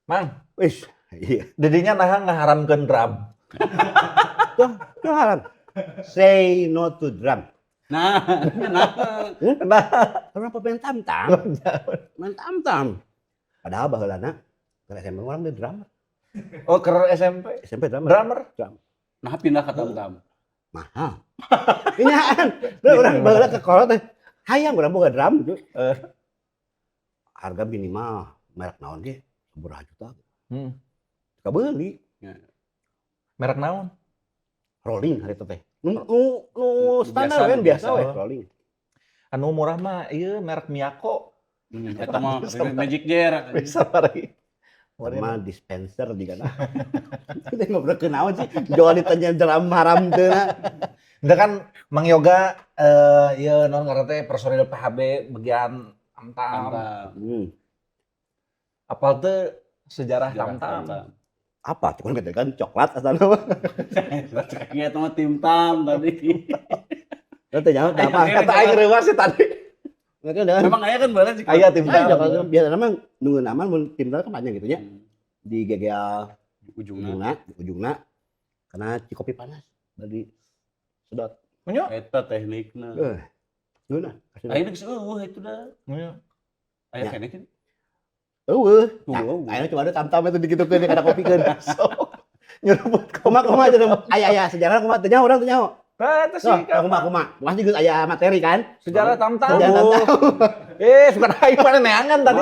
Mang, Wis, iya. Didinya naha ngaharamkeun drum? Tuh, tuh haram. Say no to drum. Nah, nah. Nah, Karena pemain tam-tam. Main tam-tam. Padahal baheulana keur SMP urang di drummer. Oh, ke SMP. SMP drummer. Drummer. Nah, pindah ke tam-tam. Mahal. Ini kan, urang baheula ke kolot teh. Hayang urang boga drum gitu. Harga minimal merek naon ge sabaraha juta. Kabeuli. Merek naon? Rolling hari itu teh. Nu standar Biasa, kan biasa biasa. We rolling. Anu murah mah ieu merek Miyako. Eta mah Magic Jar. Bisa mari. Sama dispenser juga nah. Kita ngobrol ke naon sih? Jual ditanya drum haram teu na. Itu kan Mang Yoga ieu naon ngaranna teh, personil PHB bagian tam-tam. Tam-tam. Apal teu sejarah Sejarah tam-tam? tam-tam. Apa? Cuman kata kan coklat asalna mah. Kayaknya itu mah tim tam tadi. Lu teh nyaho apa? Kata aing reuwas sih tadi. Mereka dengan Memang aya kan boleh sih. Aya tim Ayo, tam. kalau biasa mah nunggu aman mun tim tam kan panjang gitu nya. Di GGL Ujungna. Ujungna, ujungna karena kopi panas bagi sedot. Munyo? Eta teknikna. Eh. Ngeunah. Ayeuna geus euweuh itu dah. Munyo. Aya Ya. keneh kan. Euweuh. Tuh, Nah, euweuh. ayeuna coba ada tam-tam itu digitukeun kana kopikeun. Sok. Nyeruput. Kumaha kumaha cenah aya aya sejarah kumaha, teu nyaho urang, teu nyaho. Nah, itu sih Tuh, kumaha kumaha. Pasti geus aya materi kan? Sejarah tam-tam. Sejarah tam-tam. Eh, suka aing mana neangan tadi.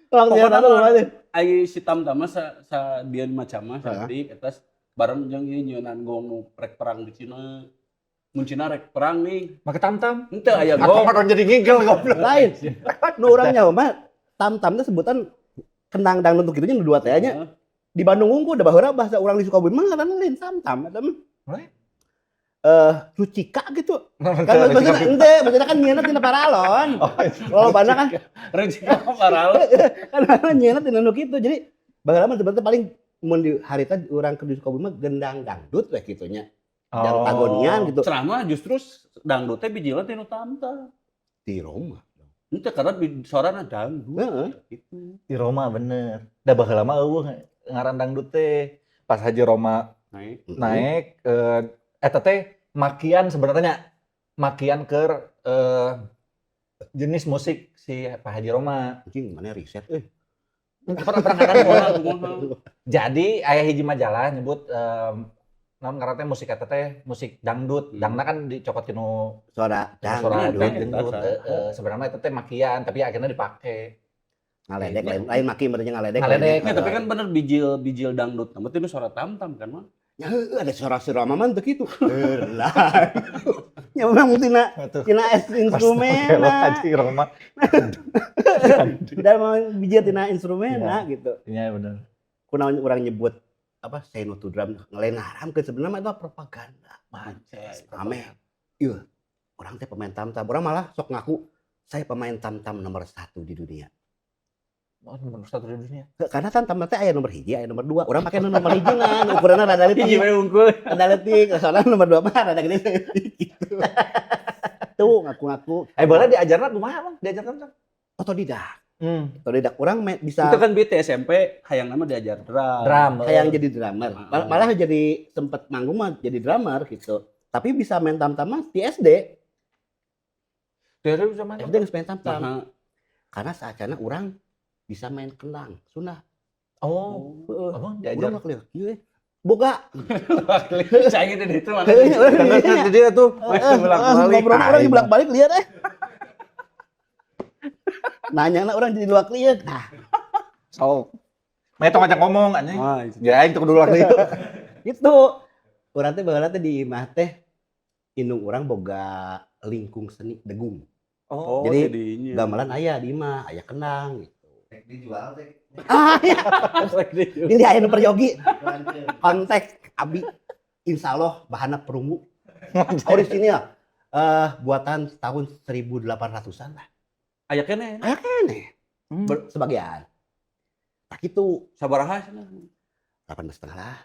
Tolong Pokokna sejarah mah mah. Ai si tam-tam mah sa dieun macam mah saeutik eta bareng jeung ieu nyieunnan gong nu rek perang di Cina. Mun Cina rek perang nih, Make tam-tam. henteu aya Atau gong. mah jadi ngigel goblok. Lain. Nu urang nyaho mah tam-tam teh sebutan kendang dangdut kitu nya nu dua teh nya. Heeh. Di Bandung unggul da baheula bahasa urang di Sukabumi mah ngaranna lain tam-tam eta mah. Lain? Eh, Rucika gitu. Kan maksudnya ente, maksudnya kan nyieunna tina paralon. Oh, Kalau bana kan Rezeki paral. kan nyieunna tina nu kitu. Jadi baheula mah sebenarnya paling mun di harita urang ke di Sukabumi mah gendang dangdut we kitu nya. Dan tagonian gitu. Ceramah justru dangdut teh bijilna tinu tam-tam. Di Roma. Henteu, karena sorana dangdut. Heeh. Gitu. Di Roma bener. Da baheula mah euweuh ngaran dangdut teh. Pas Haji Roma Naik. naik eta teh makian sebenarnya, makian ke jenis musik si Pak Haji Roma. Anjing, mana riset euy. Pernah pernah ngaran. Kumaha kumaha. Jadi aya hiji majalah nyebut naon ngaran teh, musik eta teh musik dangdut. Dangna kan dicokot tinu Suara suara dangdut. dangdut. Heeh, sebenarnya eta teh makian, tapi akhirnya dipake. Ngaledek lain lain maki berarti ngaledek. Ngaledek. Ya, tapi kan bener bijil bijil dangdut nama tinu suara tam-tam kan mah. Ya heueuh, ada suara suara mah teu kitu. Lah. Ya memang tina tina instrumen. Haji Roma. Dan mau bijil tina instrumen gitu. Iya bener. Kunaon urang nyebut apa say no to drum ngelain haram ke, sebenarnya mah itu propaganda. Ame. Iya. Urang teh pemain tam-tam. Urang malah sok ngaku saya pemain tam-tam nomor satu di dunia. Oh, nomor satu di dunia. Karena tam-tam teh aya nomor hiji, aya nomor dua. Urang pakai nomor hiji nah, ukurannya rada leutik. Hiji we unggul. Rada leutik, soalnya nomor dua mah rada gede gitu. Tuh ngaku-ngaku. Eh, boleh diajarna kumaha, Bang? Diajar tam-tam? Otodidak. Otodidak urang bisa Itu kan BT SMP hayang nama diajar drum. Drum. Hayang jadi drummer. Heeh. Malah jadi sempet manggung mah jadi drummer gitu. Tapi bisa main tam-tam mah di SD. Dia bisa main. SD geus main tam-tam. Nah, Karena saacana urang bisa main kendang Sunda. Oh, Heeh. abang Urang diajar. mah clear. Ieu eh. Boga. Saya gitu itu mana. Heeh, urang Karena dia tuh heeh, bolak-balik. ngobrol urang bolak-balik liar eh. Nanya lah urang jadi luak lieur. Nah, Sok. Mah itu ngajak ngomong anjing. Wah, itu. Ya aing tuh kudu luak lieur. Gitu. Urang teh baheula teh di imah teh indung urang boga lingkung seni degung. Oh, Jadi, jadinya. gamelan aya di imah, aya kendang gitu. Dijual teh. Ah, iya. Ini aya nu peryogi. Kontak abi. Insya Allah bahanna perunggu. Orisinil. Eh, buatan tahun 1800-an lah. Aya keneh. Aya keneh. Sebagian. Tak itu Sabaraha cenah? 18 setengah lah.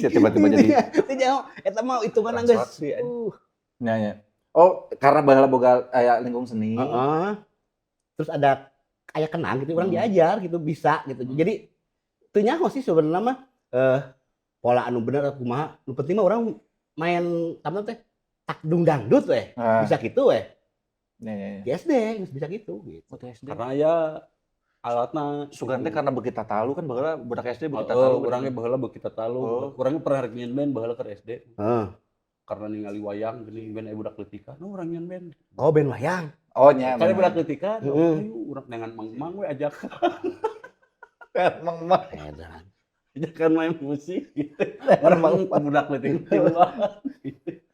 Tiba-tiba jadi Tidak, eta mah hitungan geus. Transaksi, anjing. Nya, nya. Oh, karena baheula boga aya lingkung seni. Heeh. Terus ada Aya kenang gitu, urang diajar gitu, bisa gitu. Jadi teu nyaho sih sebenarnya mah pola anu bener atau kumaha. Nu penting mah urang main tam teh tak dung dangdut weh. Bisa gitu weh. Ya. Di SD geus bisa gitu gitu. Oh, di SD. Karena ya alatna. Sugan teh karena beuki tatalu kan baheula budak SD beuki Oh, tatalu. urangnya baheula beuki tatalu. Oh. Urangnya pernah rek nyieun band baheula keur SD. Heeh. Karena ningali wayang geuning band aya budak leutikan, oh urang nyieun band. Oh, band wayang. Oh nya. Kali budak leutikan, ayo urang dengan mang-mang we ajak. Emang mah. Edan. Ajakan main musik gitu. Urang budak leutik.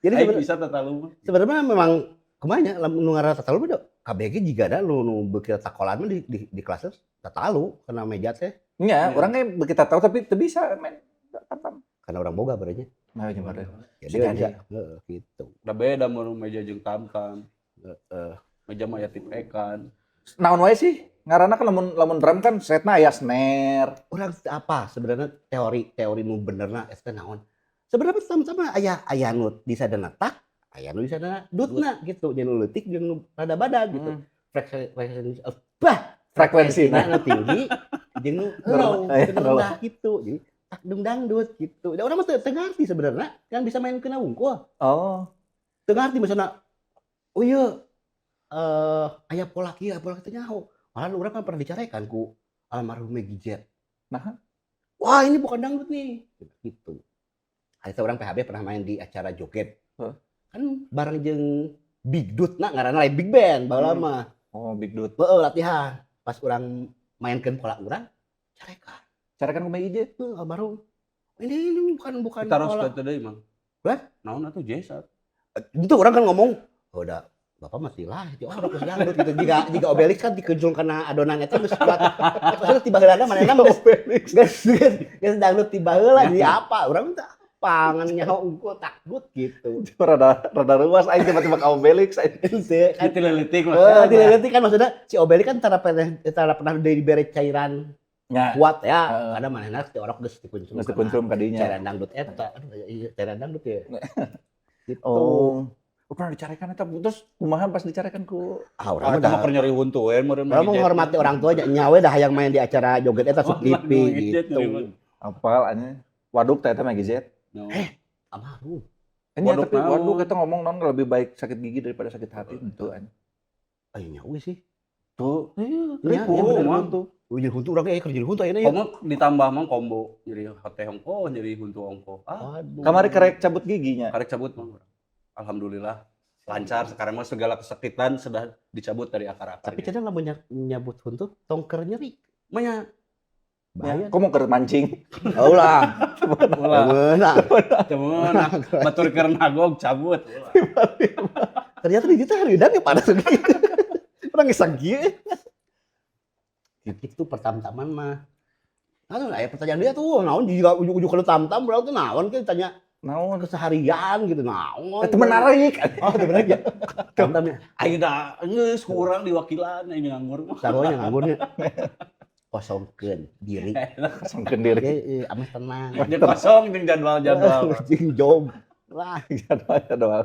Jadi Aing bisa tatalu mah. Sebenarnya memang kumaha nya, lamun nu ngaranna tatalu mah KBG jiga ada nu nu beuki takolan mah di kelas tatalu kana meja teh. Nya, urang ge beuki tatalu tapi teu bisa main tam-tam. Karena urang boga berarti. Nah, gimana? Jadi Bisa jadi. bisa. Heeh, gitu. Udah beda mun meja jeung tam-tam. Heeh. Meja mah aya tip ekan. Naon wae sih? Ngaranna kan lamun lamun drum kan setna aya snare. Urang teu apa sebenarnya teori teori nu benerna eta naon. Sebenarnya sama-sama aya aya nu disadana tak, aya nu disadana dutna gitu. Jeung nu leutik jeung nu rada badag gitu. Frekuensi bah Frekuensi. Nu tinggi jeung nu low, Aya nu rendah gitu. Jadi tak dung dangdut gitu. Da urang mah teu teu ngarti sebenarnya kan bisa main kena wungkul. Oh. Teu ngarti misalnya, oh iya, aya pola kieu, pola kieu nyaho. Malah urang kan pernah dicarekan ku almarhum Meggy Z. Nah. Wah, ini bukan dangdut nih. Gitu. Ada orang PHB pernah main di acara joget. Huh? Kan bareng jeung Big Dut nah ngaranna lain big band baheula mah. Oh, Big Dut. Heeh, latihan. Pas urang mainkeun pola urang, carekan. Carekan ku Meggy Z. Heuh, almarhum. Ini bukan bukan Kita harus pola. ke deui, Mang. Hah? Naon atuh jazz atuh. Itu urang kan ngomong, oh, udah bapak mati lah, itu orang geus dangdut gitu. Jika jika Obelix kan dikencung kana adonan eta geus kuat. Maksudnya tiba heula manehna geus geus geus geus dangdut tiba heula jadi apa? Urang teh apa ngan nyaho unggul takut gitu. Rada rada ruas aing tiba-tiba ka Obelix aing. Henteu kan. Itu leutik Eh, mah. dileutik kan maksudnya si Obelix kan tara pernah dibere cairan kuat ya. Karena manehna ti orok geus dikuncung. Geus dikuncung ka dinya. Cairan dangdut eta. Aduh, iya, cairan dangdut ya. Gitu. Oh. Oh, pernah dicarekan eta, terus kumaha pas dicarekan ku Ah, urang Ah, mah eta mah dah. keur nyeri huntu we meureun. Urang menghormati orang tua nyawe dah yang main di acara joget eta sok TV gitu. Apal anya. Waduk teh eta Meggy Z. Almarhum. Nya Waduk tapi naon? waduk eta ngomong naon lebih baik sakit gigi daripada sakit hati itu anya. Ayo nyawe sih. Tuh, iya, Iya, ripuh iya, bener. mah tuh. Ujung huntu urang ge keur jadi huntu ayeuna ya. Komo ditambah mah combo nyeri hate ongko, nyeri huntu ongko. Ah, Aduh. Kamari kerek cabut giginya. karek cabut mah urang. Alhamdulillah lancar sekarang mah, segala kesakitan sudah dicabut dari akar-akarnya. Tapi cenah lamun nyabut huntu tong keur nyeri. Manya. Bahaya. Kok mau keur mancing? Oh lah. Ulah. Meunang. Temen batur keur nagog cabut. Ternyata di dieu hareudang ya panas gitu. Urang geus sakieu. Itu pertam-taman mah. Aduh, aya pertanyaan dia tuh, naon juga ujug-ujug kana tam-tam urang tuh naon ke ditanya Naon? Keseharian gitu naon. Itu menarik. Oh, itu menarik ya. Tam-tamnya. Aing da geus ku urang diwakilan aing nganggur mah. Sarua nya nganggurnya. Kosongkeun diri. Kosongkeun diri. Ge ameh tenang. Jeung kosong jeung jadwal-jadwal. Jeung job. Wah, Jadwal jadwal.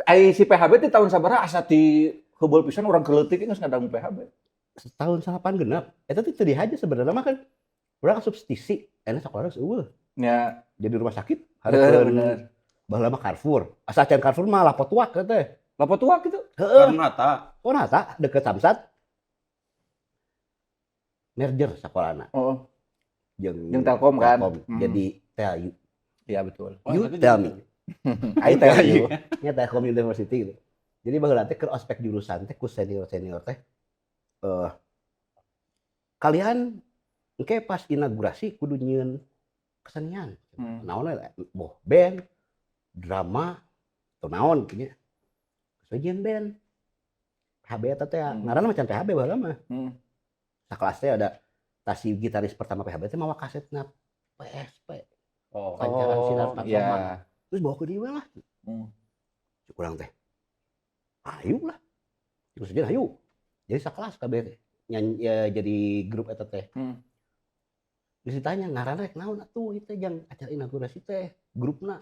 Ai si PHB ti tahun sabaraha asa ti heubeul pisan urang keleutik geus ngadangu PHB? Setahun salapan genep. Eta teh teu dihaja sebenarnya mah kan. Urang asup STISI, enak sekolah geus euweuh. Jadi rumah sakit, hareupeun baheula mah Carrefour. Asa acan Carrefour mah Lapotuak teh. Lapotuak gitu. Heeh. Karena ta Oh, nah, tak deket Samsat. Merger sekolahna jeung Jeung Telkom kan? Telkom. Jadi TLU. Iya betul. Oh, You itu tell jadi- me. I tell you. Nya Telkom University gitu. Jadi baheula teh keur ospek jurusan teh ku senior-senior teh kalian engke pas inaugurasi kudu nyieun kesenian. Naon we, boh band, drama, atau naon gitu nya. Geus we nyieun band. PHB eta teh ngaranna macan PHB baheula mah. Sakelas teh ada tasi gitaris pertama PHB teh mawa kasetna PSP. Oh. Pancaran Sinar Oh, Patroman. iya. Terus bawa ke dieu we lah. Cuk urang teh. Ayo lah. Terus aja ayo. Jadi sakelas kabeh teh. Nyanyi ya, jadi grup eta teh. Terus ditanya ngaranna rek naon atuh ieu teh jang acara inaugurasi teh grupna.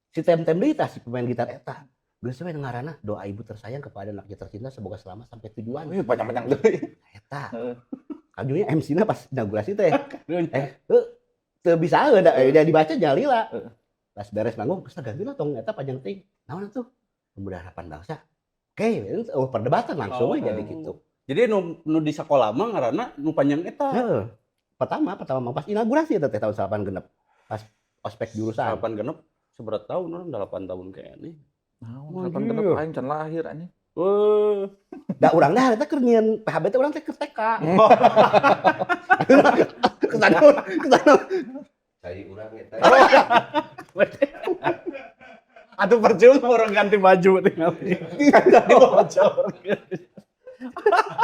Si tem-tem deui tah si pemain gitar eta. Geus we ngaranna doa ibu tersayang kepada anaknya tercinta semoga selamat sampai tujuan. Wih, panjang-panjang deui. Eta. Heeh. Kajunya MC-na pas inaugurasi teh. Eh, teu bisa udah dibaca jalila. Pas beres manggung, geus ganti lah tong eta panjang teuing. Naon atuh? Pemuda Harapan Bangsa. Oke, oh, perdebatan langsung we jadi gitu. Jadi nu nu di sekolah mah ngaranna nu panjang eta. Heeh. Pertama, pertama mah pas inaugurasi eta teh tahun 86. Pas ospek jurusan. 86 seberapa tahun orang 8 tahun kayaknya. Naon, Oh, 86 iya. aing can lahir anjing. Wah. Da urang dah eta keur nyieun PHB teh urang teh keur TK. Kesana kesana. Cari urang eta. Atuh percuma orang ganti baju tinggal. Bocor.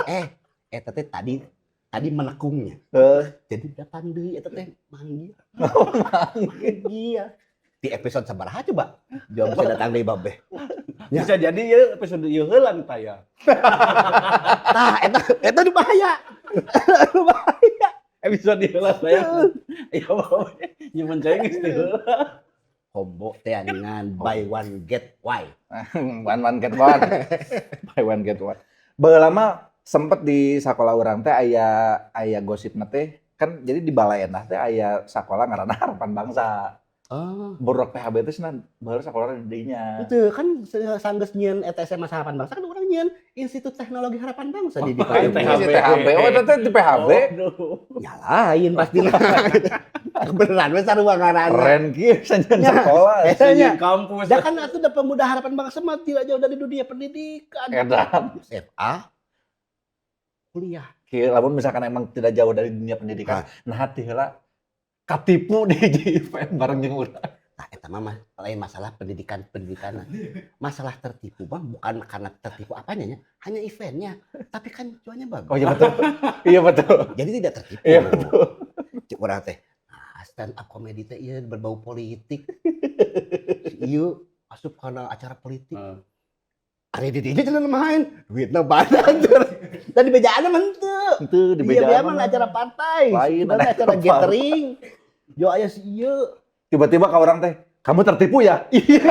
Eh, eta teh tadi tadi menekungnya. Heeh. Jadi datang deui eta teh manggil. Iya. Di episode sabaraha coba? Jawab bisa datang deui babeh. Ya. Bisa jadi ya episode ieu heula nu taya. Tah, eta eta nu bahaya. Nu bahaya. Episode ieu heula taya. Iya babeh. Nyemen cai geus teh heula. Combo teh aningan buy one get one. One one get one. Buy one get one. Baheula mah sempet di sakola urang teh aya aya gosipna teh kan, jadi di Balai Endah teh aya sakola ngaranna Harapan Bangsa. Oh. Budak PHB teh cenah baheula sakola di dinya. Itu kan sanggeus nyieun eta SMA Harapan Bangsa kan urang nyieun Institut Teknologi Harapan Bangsa di Oh, PHB. ITHB. THB. Oh, eta teh di PHB. Aduh. Ya lain pasti. Beneran we sarua ngaranna. Keren kieu bisa nyieun Ya. sekolah. Eta nya. Nyieun kampus. Da kan atuh da Pemuda Harapan Bangsa mah tidak jauh dari dunia pendidikan. Edan. SMA kuliah. Kieu lamun misalkan emang tidak jauh dari dunia pendidikan, nah hati heula katipu di event bareng jeung urang. Nah, eta mah lain masalah pendidikan pendidikan. Masalah tertipu mah bukan karena tertipu apanya nya, hanya eventnya. Tapi kan cuannya bagus. Oh iya betul. Iya betul. Jadi tidak tertipu. Iya betul. Cek urang teh, nah, stand up comedy teh ieu berbau politik. Ieu asup kana acara politik. Heeh. Ari di dinya cenah main, duitna badan. Dan di bejaan mah henteu. Henteu di Iya, bejaan biar mah acara partai. Lain, Sebenarnya ada acara partai. gathering. Jo aya si ieu. Tiba-tiba ke orang teh, "Kamu tertipu ya?" Iya.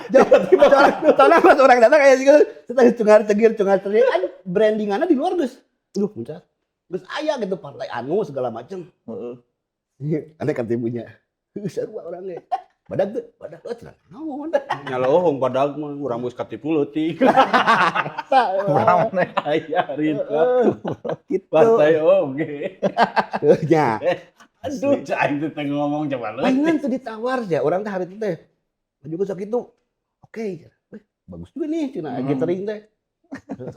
Tiba-tiba soalnya pas orang datang kayak gitu, setelah cungar cengir cungar cengir kan brandingannya di luar geus. Duh, muncrat. Geus aya gitu partai anu segala macem. Heeh. Aneh kan tibunya. Heuh, sarua orangnya. Badag teu, badag euy cenah naon. Nyalohong badag mah urang geus katipu leutik. Urang maneh. Aya rin. Heeh. Gitu. Partai oge. Heuh, nya. Aduh, cai aing teh ngomong coba leutik. Pengen tuh ditawar ya, orang teh hari itu teh. Juga sakitu. Oke, weh, bagus juga nih cenah gathering teh.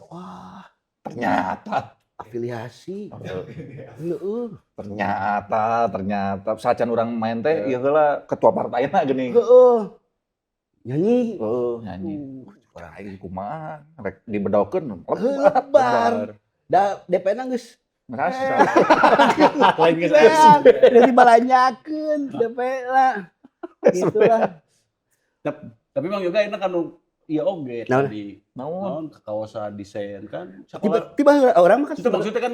Wah, Ternyata. Afiliasi. Heeh. Ternyata, ternyata sacan urang main teh ieu heula ketua partaina geuning. Heeh. Nyanyi. Heeh, nyanyi. Orang Aing kumaha rek dibedokeun Heuh, lebar. Da DP-na geus Ngerasa. Lain geus beak, geus dibalanjakeun DP-na. Gitulah. Tapi Bang Yoga enak kan ieu oge Naon? tadi. Naon? Naon ke kawasan desain kan sekolah. Tiba orang mah kan Itu maksudnya kan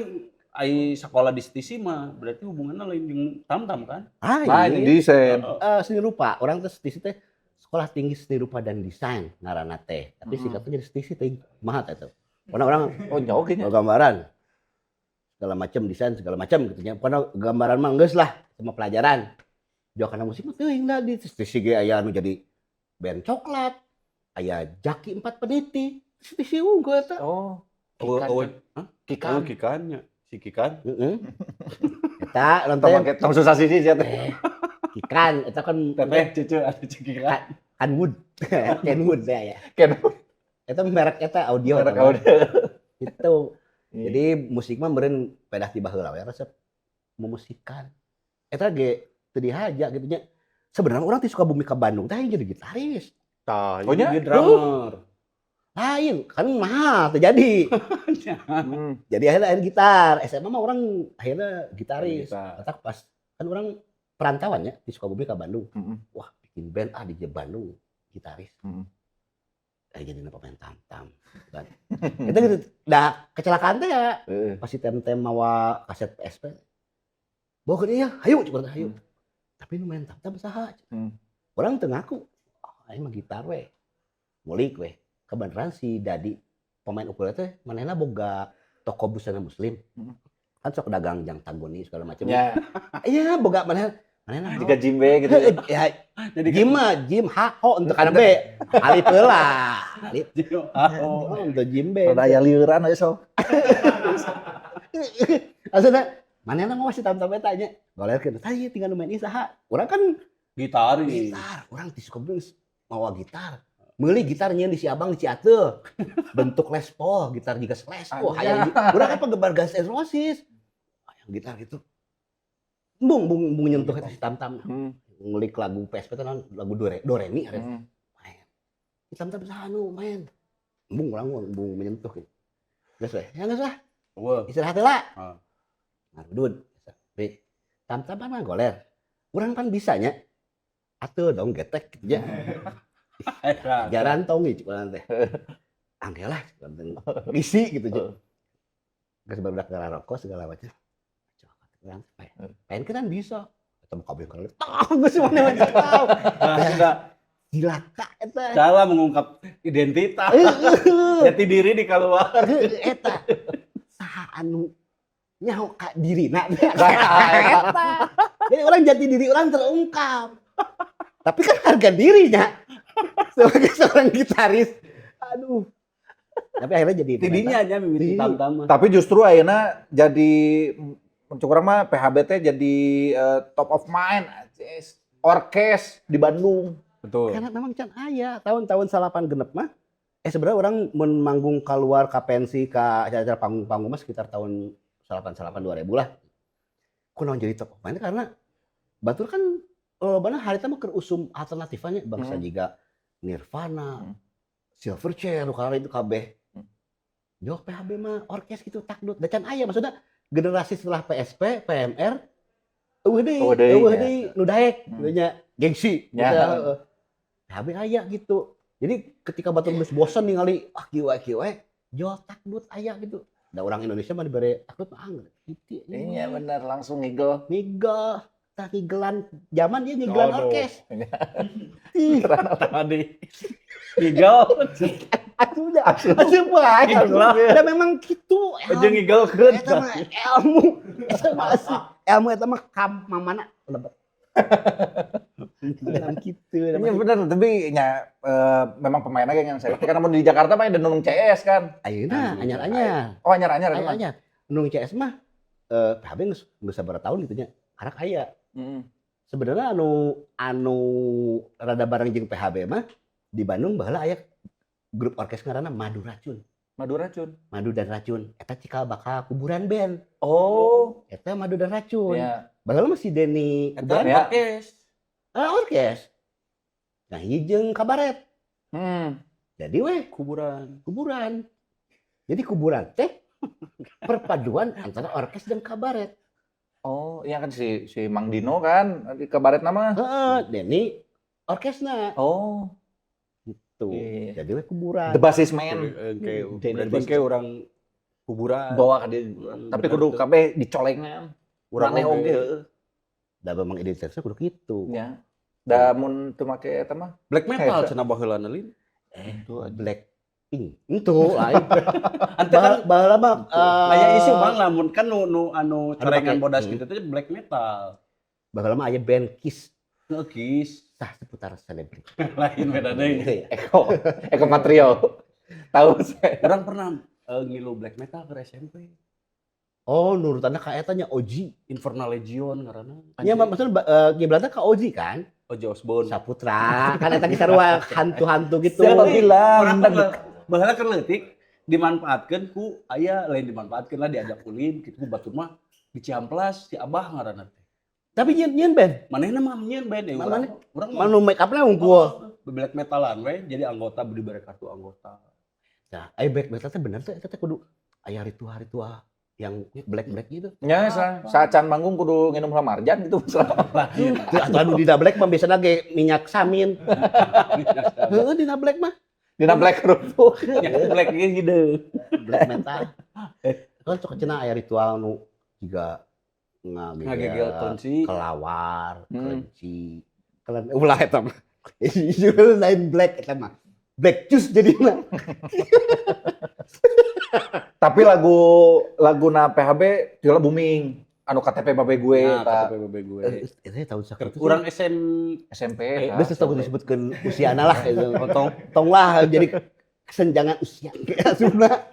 ai sekolah di STC mah berarti hubungannya lain jeung tam-tam kan? Ah, Lain iya. desain. Eh, seni rupa. Orang teh STC teh Sekolah Tinggi Seni Rupa dan Desain ngaranna teh. Tapi singkatnya jadi STC teh. Kumaha teh itu. Karena orang Oh, jauh kayaknya. gambaran segala macam desain segala macam gitu nya. Pokoknya gambaran mah geus lah sama pelajaran. Jauh karena musik mah teuing da di STC ge aya anu jadi band coklat, aya Jaki Empat Peniti, STC unggul eta. Oh. Oh, Kikan. oh, hah? Kikan. Oh, kikannya. Si Kikan. Heeh. Eta Tong nonton make tong susah sih sih teh. Kikan eta kan Teteh cucu ada si Kikan. Kenwood. Kenwood teh ya. Ken. Eta merek eta audio Merek eta mah. audio. Itu. Jadi musik mah meureun pedah ti baheula we resep memusikan. Eta ge teu dihaja gitu nya. Sebenarnya orang ti Sukabumi ka Bandung teh jadi gitaris. Tah, Oh, nya? dia drummer. Lain, kan mahal terjadi. Jadi akhirnya akhirnya gitar. SMA mah orang akhirnya gitaris. Gitar. Kata pas kan orang perantauan ya di Sukabumi ke Bandung. Wah, bikin band ah di Bandung gitaris. Eh, jadi pemain tam-tam. Kan. Itu gitu. Dah kecelakaan teh ya. Pasti tem-tem mawa kaset PSP. Bawa ke dia, hayu coba hayu. Tapi nu main tam-tam saha? Orang teu ngaku. Oh, aing mah gitar we. Ngulik weh. Kebenaran si Dadi pemain ukulele teh manehna boga toko busana muslim. Kan sok dagang jang tagoni segala macam. Iya, boga manehna manehna Jika jimbe gitu. Ya, Jadi jim mah jim H O untuk kana B. Alif heula. Alif. Oh. Oh, untuk jim B. Rada aya lieuran aja so. Maksudnya manehna mah masih tam-tam eta nya. Golerkeun. Tah ieu tinggal nu main ieu saha? Urang kan Gitar ini. Gitar, urang ti Sukabumi geus mawa gitar. Meuli gitar nyieun di si Abang di Ciateul. Bentuk Les Paul, gitar jiga Les Paul. Hayang urang kan penggemar Guns N' Roses. Hayang gitar gitu. Bung bung bung nyentuh eta si tam-tam. Ngulik lagu PSP teh naon, lagu do re, do re mi hari. Main. Si tam-tam saha nu main? Bung urang bung menyentuh gitu. Geus we, ya geus lah. Wah. Istirahat heula. Ah. Ngarudud. Bi, tam-tam kan mah goler. Urang kan bisanya atuh dong getek gitu ya. Eta. Jaran tong cik urang teh. Angge lah cik urang teh. Isi gitu cik. Geus barudak ngarokok segala macam. Coba urang teh pengen kan bisa. Eta mah kabeh kana. Tah geus mana mah tahu. Nah, sudah Cilaka eta. salah mengungkap identitas. Jati diri di keluar. Eta. Saha anu nyaho ka dirina eta. Jadi orang jati diri orang terungkap. Tapi kan harga dirinya sebagai seorang gitaris. Aduh. Tapi akhirnya jadi Tidinya nya mimiti Di- tam-tam mah. Tapi justru ayeuna jadi untuk urang mah PHB teh jadi top of mind anjis. Orkes di Bandung. Betul. Karena memang can aya tahun-tahun salapan genep mah. Eh, sebenarnya urang mun manggung keluar ke pensi ke acara panggung-panggung mah sekitar tahun salapan salapan 2000 lah. Kunaon jadi top of mind, karena batur kan lolobana harita mah keur usum alternatifannya bangsa jiga Nirvana, Silverchair, nu itu kabeh. Jok PHB mah orkes gitu takdut. Da can aya, maksudnya generasi setelah PSP, PMR euweuh deui, Euweuh deui, euweuh ya. deui nu daek gitu nya, gengsi gitu. Heeh. PHB aya gitu. Jadi ketika batur geus bosen ningali ah kieu wae kieu wae, jol takdut aya gitu. Da orang Indonesia mah dibere takdut mah angger. Gitu. Iya bener, langsung ngigel. Ngigel, tah ngigelan zaman dia ngigelan Aduh. orkes. Ih, Tadi. Ngigel. atuh dah. Asup wae. Ngigel. Da memang gitu. Aja ngigelkeun. Eta mah ilmu. Eta mah asli. Ilmu eta mah kam mamana lebet. Dalam gitu. Iya bener, tapi nya memang pemainnya yang saya karena mun di Jakarta mah ada Nunung CS kan. Ayeuna anyar-anyar. Oh, anyar-anyar emang. Anyar-anyar. Nunung CS mah PHB geus geus sabaraha tahun gitu nya. Karak aya. Sebenarnya anu anu rada bareng jeung PHB mah di Bandung baheula aya grup orkes ngaranna Madu Racun. Madu Racun. Madu dan Racun. Eta cikal bakal Kuburan Band. Oh, Eta Madu dan Racun. iya. Baheula mah si Denny Eta Kuburan Ya. orkes. ah, orkes. Nah, ieu jeung kabaret. Jadi weh Kuburan. Kuburan. Jadi Kuburan teh perpaduan antara orkes dan kabaret. Oh, iya kan si si Mang Dino kan di kabaret nama. Heeh, Denny orkesna Oh, gitu. Iya. Jadi weh Kuburan. The Basis Man. Oke, Denny berarti Basis. kayak orang kuburan. Bawa ke dia. Tapi Bener kudu tuh. kabeh dicolengan. Urang Maneh oge. oge heueuh. Da memang identitasnya kudu gitu. Nya. Da mun teu make eta mah. Black metal cenah baheulana lin. Eh, Tuh aja. Black Pink. Itu lain. Ante kan Baheula mah aya isu Bang lamun kan nu nu anu corengan make. bodas gitu teh black metal. Baheula mah aya band Kiss. Heeh, Kiss. Tah seputar selebriti. Lain beda deui. Iya. Eko Eko Patrio. Tahu saya. Urang pernah ngilu black metal ke SMP. Oh, nurutanna ka eta nya Oji. Infernal Legion ngaranna. Nya maksudnya kiblatna ka Oji kan? Ozzy Osbourne. Saputra kan eta kisah sarua hantu-hantu gitu. Siapa bilang? Urang baheula keur leutik dimanfaatkeun ku aya, lain dimanfaatkeun lah, diajak ulin kitu ku batur mah di Ciamplas si Abah ngaranna teh. Tapi nyieun nyieun band. Manehna mah nyieun band eh urang. Urang mah Manu make up-na unggul. Black metalan we jadi anggota dibere kartu anggota. Nah, aya black metal teh bener teh eta teh kudu aya ritual-ritual yang black-black gitu. Nya sa can manggung kudu nginum Marjan gitu. Lain. Teu atuh anu dina black mah biasana ge minyak samin. Heeh, dina black mah. Dina black kerupuk. Ya black gitu. Black metal. Kan sok cenah aya ritual nu jiga Ngagegel ngagegel kelinci. Kelawar, Hmm. kelinci. Kelen ulah eta mah. Itu lain black eta mah. Black Juice jadina. Tapi lagu laguna PHB tila booming. Anu KTP babe gue Nah, eta. KTP babe gue. Itu tahun sakitu. Urang SM SMP eta. Geus tong disebutkeun usiana lah gitu. Tong. Tong lah jadi kesenjangan usia kayak asupna.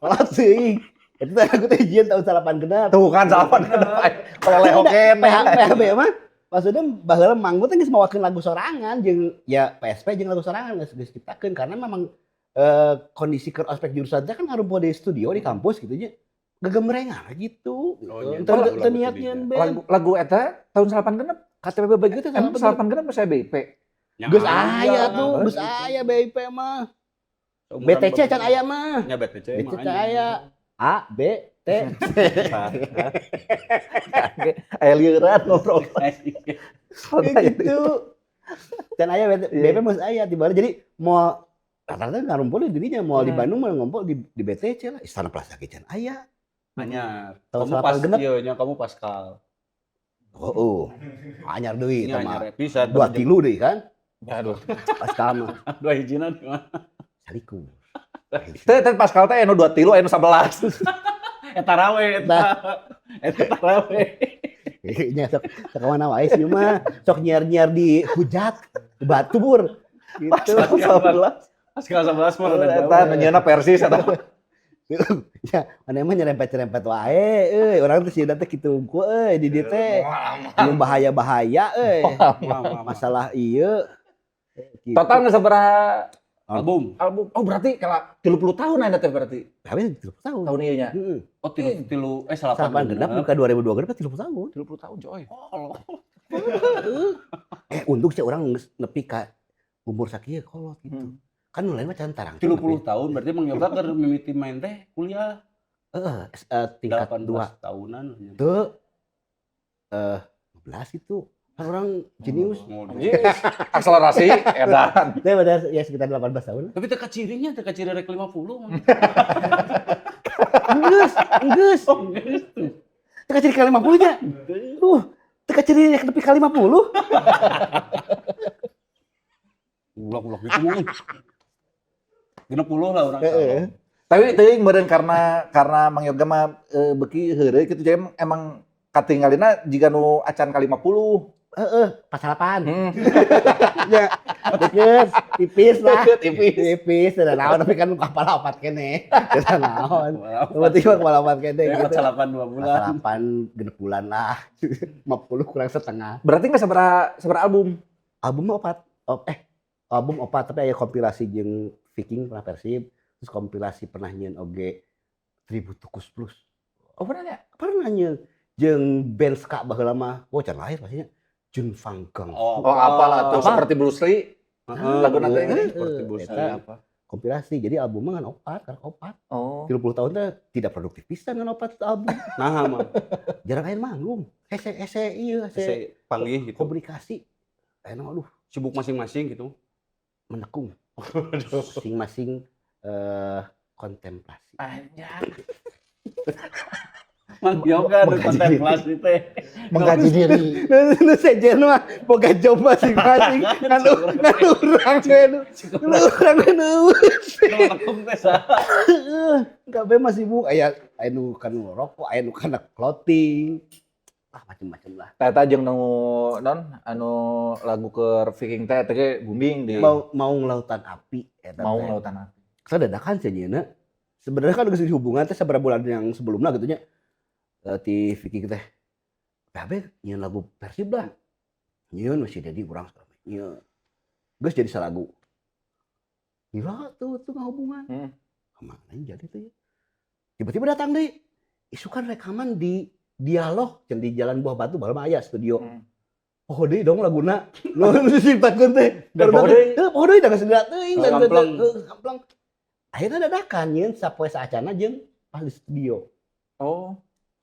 Malah sih. Itu teh aku teh jieun tahun 86. Tuh kan 86. Peleleho keneh. PHB mah maksudnya baheula manggung teh geus mawakeun lagu sorangan jeung ya PSP jeung lagu sorangan geus geus ciptakeun karena memang kondisi keur ospek jurusan teh kan ngarumpul di studio di kampus gitu nya. Gegemrengan gitu. Oh, iya. Teu Lagu-lagu teu niat tadi nyeun ya. band. Lagu lagu eta tahun 86. KTP babe gue teh Emang 86. 86 saya BIP. Geus aya tuh, geus aya BIP mah. BTC can aya mah. Ya BTC mah. BTC aya. A B T C. Aya lieuran ngobrol. Gitu. Can aya BT, BP mah geus aya tiba jadi mau rata-rata ngarumpul di dirinya mau di Bandung mau ngumpul di BTC lah Istana Plaza ge can aya. Anyar. Tahun Kamu pas 86. ieu nya kamu Pascal. Oh, anyar deui Nya eta mah. anyar pisan. 23 deui kan? Aduh. Pascal mah Dua hijina di mana? salikur. Teh teh Pascal teh anu 23 anu 11. Eta rawe eta. Eta tarawe. Nya sok sok mana wae sih mah sok nyiar-nyiar di hujat batur gitu. Pascal 11. Pascal 11 mah rada jauh. Eta nu nyeuna Persis eta. Ya, mana mah nyerempet-nyerempet wae euy, urang teh sieuna teh kitu unggul euy di dieu teh. Nu bahaya-bahaya euy. Masalah ieu. Gitu. Total geus sabaraha Album. album? Oh berarti kalau 30 tahun ayeuna teh berarti. Habis 30 tahun. Tahun ieu nya. Heeh. Oh tilu tilu eh salapan Salapan genap buka 2002 genep 30 tahun. 30 tahun coy. Oh, Untung sih urang geus nepi ka umur sakieu kolot gitu. Kan nu lain mah can tarang. 30 tahun berarti Mang Yoga keur mimiti main teh kuliah. Heeh, tingkat 18 2. tahunan. Teu 15 itu. Kan orang jenius. Oh, Anjing, akselerasi edan. Teh benar ya sekitar 18 tahun. Tapi teu kacirinya, teu kaciri rek 50 mah. Geus, geus. Oh, geus tuh. Teu kaciri ka 50 nya. Duh, teu kaciri rek nepi ka 50. Ulak-ulak gitu mah. 60 lah urang. Heeh. Tapi teuing meureun karena Mang Yoga mah beuki heureuy kitu jadi emang katinggalina jiga nu acan ka 50. Heeh, pas salapan. Ya, deket, tipis lah. Deket, tipis. Tipis, da naon tapi kan kepala opat keneh. Da naon. Penting mah kepala opat keneh Ya, gitu. salapan 2 bulan. Salapan genep bulan lah. 50 kurang setengah. Berarti nggak sabaraha sabaraha album? Album mah opat. Oh, album opat tapi aya kompilasi jeung Viking pernah Persib, terus kompilasi pernah nyieun oge Tribute to Koes Plus. Oh pernah ya? Pernah nyieun jeung band ska baheula mah. Wah, can lahir pastinya. Jun Fang Gang. Oh, Oh apalah tuh apa? seperti Bruce Lee. Heeh, Lagu nanti iya, seperti Bruce Lee Eta. apa? Kompilasi. Jadi albumnya kan opat, kan opat. Oh. 30 tahun teh tidak produktif pisan kan opat album. Nah, mah. Jarang aya manggung. Hese hese ieu hese Hese panggih gitu. komunikasi. Aya aduh Sibuk masing-masing gitu. menekung. Masing-masing kontemplasi. Anjay. Mang Yoga nu Mengkaji kontemplasi teh. Mengkaji diri. Nu sejen mah boga job masing-masing. Ngan ngan urang we nu. Nu urang we nu. Nu menekung teh saha? Kabeh mah sibuk aya aya nu kana rokok, aya nu kana clothing. Ah macem-macem lah. Eta jeung nu non anu lagu keur Viking teh teh ge booming di Mau mau lautan api eta mau teh. lautan api. Saya dadakan sih nyeuna. Sebenarnya kan geus hubungan teh seberapa bulan yang sebelumnya gitu nya. Ti Viking teh. PHB nyieun lagu Persib lah. Nyieun masih jadi urang segala macam. Nyieun. Geus jadi salagu. Gila tuh tuh hubungan. Kemana yang jadi tuh ya? Tiba-tiba datang deh. Isukan rekaman di Dialog yang di Jalan Buah Batu baheula mah aya studio. Oh deui dong laguna. Nu diciptakeun teh. Dan poho deui. Heuh, poho deui da geus teuing Oh, kampleng. kampleng. Akhirnya dadakan nyieun sapoe saacana jeung pas di studio. Oh.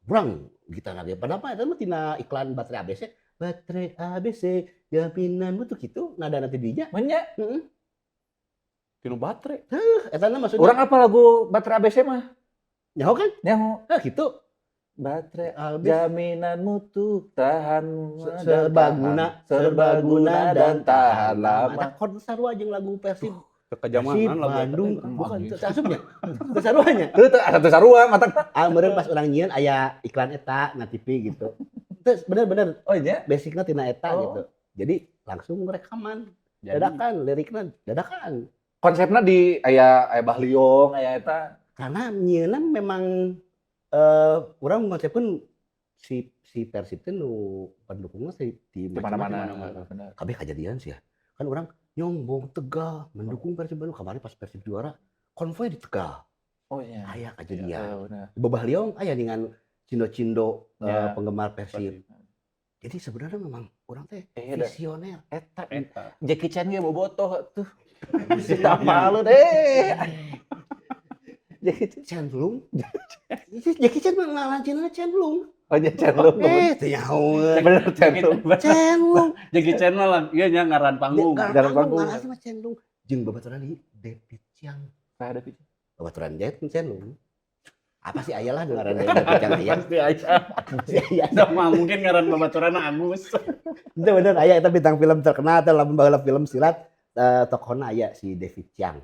Urang gitar lagi pada apa eta mah tina iklan baterai ABC. Baterai ABC jaminanmu tuh gitu nada nanti dinya. Menya Heeh. Tinu baterai. Heuh, eta na maksudnya. urang apa lagu Baterai ABC mah? Nyaho kan? Nyaho. Hah gitu. Baterai Habis. Jaminan mutu tahan dan Serbaguna, tahan. Serbaguna dan tahan lama. Ada chord sarua jeung lagu Persib. Kejamanan Persib lagu eta Bandung teh. bukan Anjing. teu asupnya. Teu saruanya. Teu teu asa teu sarua mata. Ah, meureun pas urang nyieun aya iklan eta na TV gitu. Terus bener-bener Oh iya. basicnya tina eta Oh. gitu. Jadi langsung rekaman, Jadi, dadakan liriknya dadakan. Konsepnya di aya aya Bahliyong aya eta. Karena nyieunna memang urang ngonsepkeun si si Persib teh nu pendukungnya si di Di mana-mana. mana-mana. Bener. Kabeh kajadian sih ya. Kan urang nyombong Tegal mendukung Persib Bandung, kamari pas Persib juara konvoy di Tegal. Oh iya. Aya kajadian. Heeh, bener. Di Bahliyong aya dengan cindo-cindo Ya. penggemar Persib. Jadi sebenarnya memang urang teh Eh, da. visioner. Eta Eta. Jackie Chan ge bobotoh tuh. Si apaleun eh. Jackie Chan. Chen Lung. Jackie Chan mah ngalancina Chen Lung. Oh iya Chen Lung. Eh, teu nyaho. Bener Chen Lung. Chen Lung. Jackie Chan mah lah, ieu nya ngaran panggung. Ngaran Ngaran panggung, panggung. ngaran asli mah Chen Lung. Jeung babaturan ieu David Chiang. Saha David? Babaturan Jet Chen Lung. Apa sih aya lah nu ngaran David Chiang aya. Pasti aya. Si aya. Sama mungkin ngaran babaturan Agus. Itu bener aya eta bintang film terkenal teh lamun baheula film silat tokohna aya si David Chiang.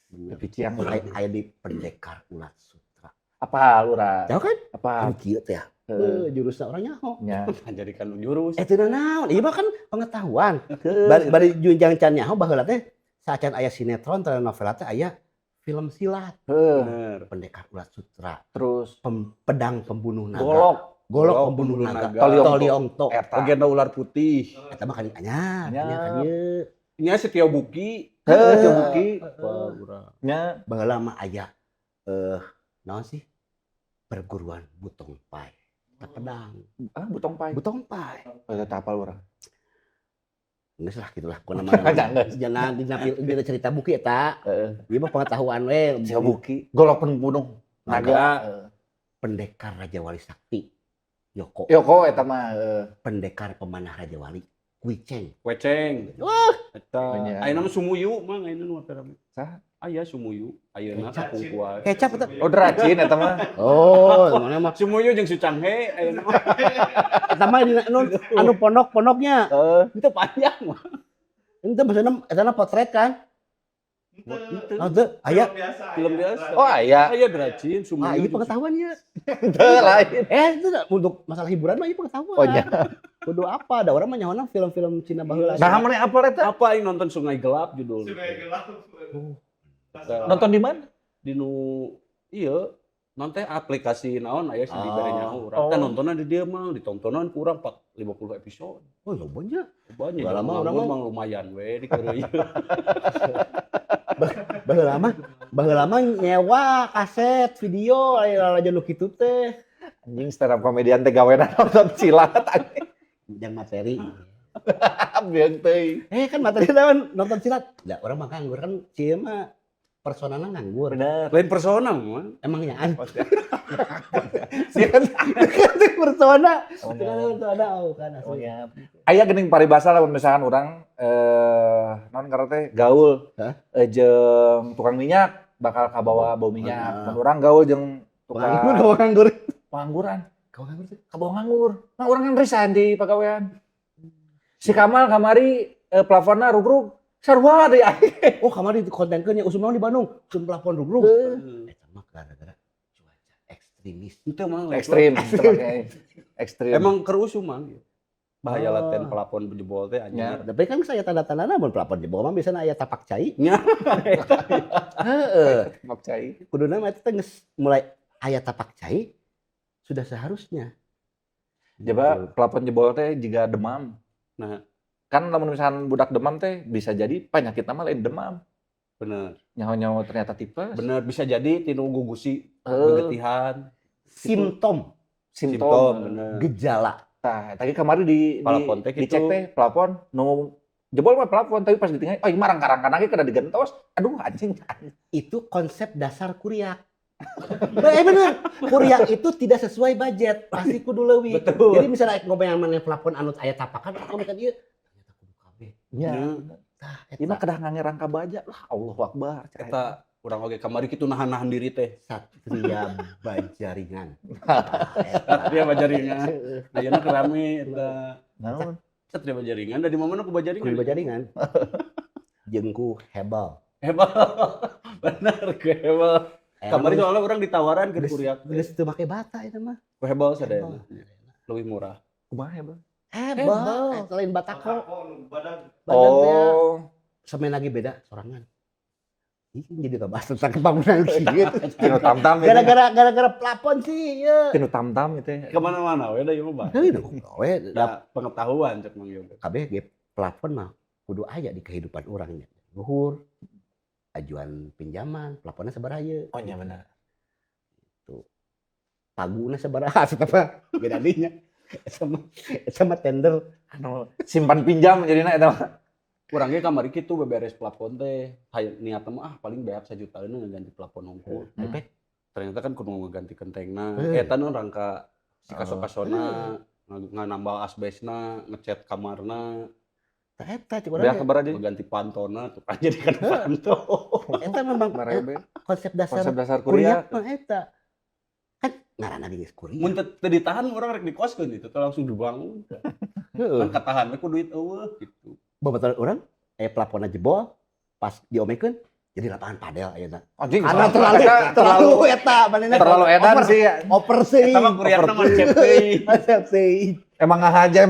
Bener. David Chiang. Aya, aya di Pendekar Ulat Sutra. Apa lurah? Jauh kan? Apa? Anu kieu teh ya. Heeh. Eh, jurusna urang nyaho. Nya. Jadi kan jurus. Eh teu naon, ieu mah kan pengetahuan. Heeh. Bari bari junjang can nyaho baheula teh saacan aya sinetron telenovela teh aya film silat. Heeh. Bener. Pendekar Ulat Sutra, Terus pedang pembunuh naga. golok Golok Golok pembunuh pembunuh naga. naga. Toliong. Toliong to. eta. Legenda ular putih. Eta mah kan anyar, Anyar. anyar kan ieu. Nya Setio Buki. Heuh, Tio Buki. Apa urang. Nya Baheula mah aya naon sih? Perguruan Butong Pai. Eta pedang. Ah, Butong Pai. Butong Pai. Oh, eta apal urang. Geus lah gitulah pokona mah. Jangan. Jangan dina dina cerita buki eta. Heeh. Ieu mah pengetahuan we. Tio Buki, golok pembunuh naga. Naga. Heeh. Pendekar Raja Wali Sakti. Yoko. Yoko eta mah heeh. Pendekar Pemanah Raja Wali. Kuiceng. Weceng. Wah. Eta. Nya. Ayeuna mah Sumuyu mah ayeuna nu rame. Saha? Aya Sumuyu. Ayeuna Kecap. kapungkuan. Kecap eta. Oh, Dracin eta mah. Oh, mana mah Sumuyu jeung Sucanghe ayeuna mah. eta mah dina anu, anu pondok-pondoknya. Heeh. Itu panjang mah. Itu maksudnya eta mah potret kan? Itu. Oh, teu aya. Film biasa. Oh, aya. Aya Dracin Sumuyu. Ah, ieu pengetahuannya. Teu lain. Eh, itu untuk masalah hiburan mah ieu pengetahuan. Oh, nya. Kudu apa? Da urang mah nyahoana film-film Cina baheula. Nah, mana apal eta? Apa yang nonton Sungai Gelap judul. Sungai Gelap. Eta. Nonton di mana? Di nu iya nonton aplikasi naon aya sih di Oh. bere nyaho urang. Oh. Teh nontonan di dieu mah ditontonan ku urang pak 50 episode. Oh, loba nya. Banyak Baheula mah urang nganggur mah mah lumayan we di keur ieu. Baheula mah nyewa kaset video aya lalajo nu kitu teh. Anjing stand up komedian teh gawena nonton silat anjing. Jang materi. Biang teuing. Eh kan materi teh kan nonton silat. Lah urang mah nganggur kan cieu mah personana nganggur. Bener. Lain persona mah. Emang nyaan. Kan persona. Oh, Itu kan persona oh kan Oh, asli. ya. Aya geuning paribasa lamun misalkan urang naon ngaran teh gaul Hah? Jeung tukang minyak bakal kabawa bau minyak. Ah. Mun urang gaul jeung Nganggur, tukang kawa nganggur. pengangguran, Kawa nganggur teh. kabawa nganggur. Nah, urang kan resign di pagawean. Si Kamal kamari plafonna rugrug sarua deui aing. Oh, kamari kontenkeun nya usum naon di Bandung? Usum plafon rugrug. Eta mah gara-gara cuaca ekstremis. Itu mah Ekstrim, ekstrim. Emang keur usum mah. Bahaya Oh. laten plafon jebol teh anjing. Ya. Tapi kan saya tanda-tandana mun plafon jebol mah biasana aya tapak cai. Nya. Heeh. Tapak cai. Kuduna mah eta teh geus mulai aya tapak cai sudah seharusnya. Coba plafon jebol teh jiga demam. Nah. Kan lamun misalkan budak demam teh bisa jadi penyakit nama lain demam. Bener. Nyaho-nyaho ternyata tipes. Bener bisa jadi tinu gugusi Heuh. gegetihan, Simptom, Simptom. simptom bener. gejala. Tah, tadi kemarin di Plafon teh dicek gitu. teh plafon nu jebol mah plafon tapi pas ditinggal oh ieu mah rangka-rangka ge kada digentos. Aduh anjing. Itu konsep dasar kuriak. Eh bener, kuriak itu tidak sesuai budget, pasti kudu leuwih. Betul. Jadi misalnya ngobrol maneh plafon anu aya tapakan, ngomong kan ieu ternyata kudu kabeh. Nya. Tah, Ieu mah eta. kedah ngangge rangka baja lah Allahu Akbar. Eta Urang oge kamari kitu nahan-nahan diri teh. Satria Bajaringan. Satria Bajaringan. Ayeuna keur rame eta. Naon? Satria Bajaringan dari mana ku Bajaringan? Kudu Bajaringan. Jeung ku Hebel. Hebel. Bener ku Hebel. Kamari soalnya urang ditawaran ke kuriak. Geus teu make bata eta mah. Ku Hebel sadayana. Lebih murah. Kumaha Hebel? Hebel, selain batako. Badan. Badan teh Oh. semen lagi beda sorangan. Ih, jadi ngebahas tentang kebangunan gitu. Tinu tam-tam itu. Gara-gara plafon sih, ya. Tinu tam-tam itu. Ya. Kemana-mana we da ieu mah. Heuh, we Da pengetahuan cek Mang Yoga. kabeh ge plafon mah kudu aya di kehidupan urang nya. Luhur, ajuan pinjaman, plafonnya sabaraha ieu. Oh iya benar. Paguna sabaraha apa beda dinya. Sama tender. Anu simpan pinjam jadina eta mah. Urang ge kamari kitu beberes plafon teh. Hayang niatna mah ah paling beak sajutaan ngeganti plafon hungkul. Ternyata kan kudu ngeganti kentengna. Eta nu rangka si kaso-kasona, nambal asbesna, ngecat kamarna, Tah eta cik urang Beak ge. kabar aja. ngeganti pantona tuh kan jadi kan panto. Eta memang Marebe. konsep dasar Konsep dasar kuriak kuriak. mah eta. Kan ngaranna ge geus kuriak. Mun teu ditahan urang rek dikoskeun itu teh langsung dibangun. Heeh. Kan katahan we ku duit eueuh gitu. Babaturan urang aya plafonnya jebol pas diomekeun jadi lapangan padel ayeuna. Anjing. Karena terlalu Eta terlalu eta manehna terlalu edan over, sih ya. over sih. Eta mah kuriakna mah cep teuing. Konsep sih. Emang ngahaja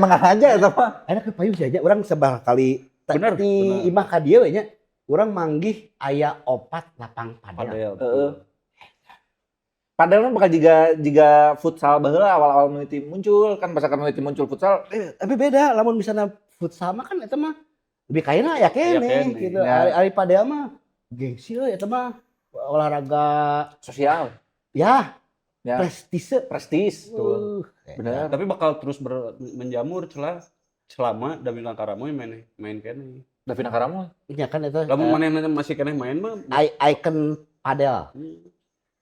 eta mah. Enak ke payu sih aja urang sebar kali Bener, di bener. imah ka dieu we nya. Urang manggih aya opat lapang padel. Padel. Heeh. Padahal mah bakal jiga jiga futsal baheula awal-awal mimiti muncul kan, pas akan mimiti muncul futsal. Tapi beda lamun misalnya futsal mah kan eta mah lebih kayana ya Aya kene keneh. gitu. Ya. Ari, ari padel mah gengsi euy eta mah olahraga sosial, ya, Ya. prestise. Prestis tuh. Bener. Tapi bakal terus menjamur celah selama Davina Karamoy main main keneh. Davina Karamoy. Nya kan eta Lamun manehna masih keneh main mah icon padel.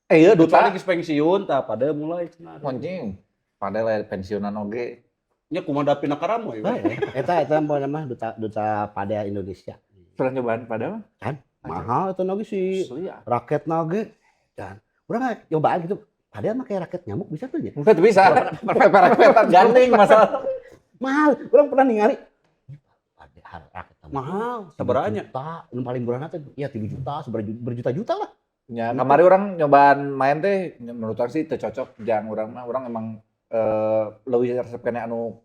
Eh iya duta duta. geus pensiun tah padel mulai cenah. Anjing. Padahal aya pensiunan oge. Nya kumaha Davina Karamoy we. Eta eta apa nama duta duta padel Indonesia. Pernah nyobaan padel? Kan mahal eta lagi si Asli ya. raket nage dan urang nyobaan gitu. Padel mah kayak raket nyamuk bisa tuh ya. Mungkin bisa. Perpet-perpetan gandeng masalah. Mahal. Urang pernah ningali. Padel raket nyamuk. Mahal, sabaraha nya? Juta, nu paling murah teh ya 3 juta, berjuta-juta lah. Ya, kamari urang nyobaan main teh menurut urang sih teu cocok jang urang mah, urang emang leuwih resep keneh anu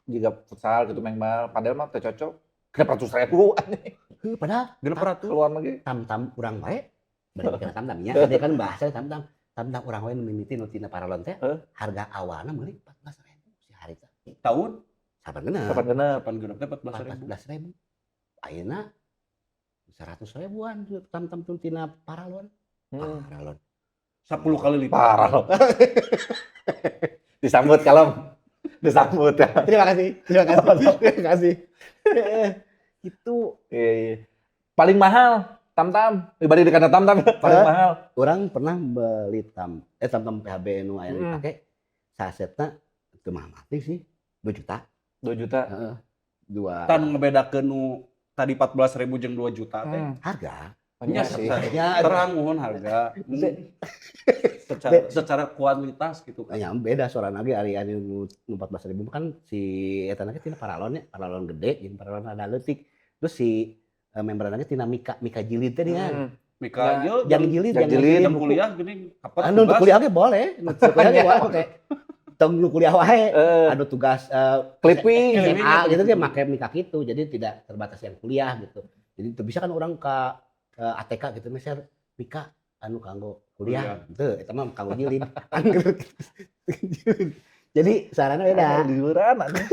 jiga futsal gitu main bal, padahal mah teu cocok. 600 ribu anjing. Heuh, padahal 600. Keluar lagi. Tam-tam urang wae bari mikir tam-tam nya. Tadi kan bahasa tam-tam. Tam-tam urang wae nu mimiti nu tina paralon teh Heuh. Harga awalna meuli 14.000 si harita. Tahun Saban genep. Kapan genep? 8 genep teh 14.000. 14.000. Ayeuna 100 ribuan tam-tam tuh tina paralon. Paralon. 10 kali lipat. Parah loh. Disambut kalem. Disambut ya. Terima kasih. Terima kasih. Terima kasih. Itu Iya. Paling mahal tam-tam. Dibanding di kandang tam-tam paling Hah? mahal. Urang pernah beli tam tam PHB nu aya dipake sasetna teu mahal mati sih 2 juta. 2 juta. Heeh. Dua Tan ngebedakeun nu tadi 14.000 jeung 2 juta teh. Harga. Nya Iya sih. Ya, terang mohon harga. Secara secara kualitas gitu kan. Ya beda suara lagi ari ari nu 14.000 kan si eta ge tina paralon nya, paralon gede jeung paralon rada leutik. Terus si membran tina mika mika jilid teh kan. Mika Ya, ieu Jang jilid, jang jang jilid. jilid. Jam kuliah gini kapan Anu untuk tugas? kuliah ge boleh, nu kuliah ge boleh oke. Tong nu kuliah wae, anu tugas Clipping. SMA gitu ge make mika kitu, jadi tidak terbatas yang kuliah gitu. Jadi teu bisa kan orang ke ATK gitu meser mika anu kanggo kuliah, teu eta mah kanggo jilid. Jadi sarana beda. Liburan anjing.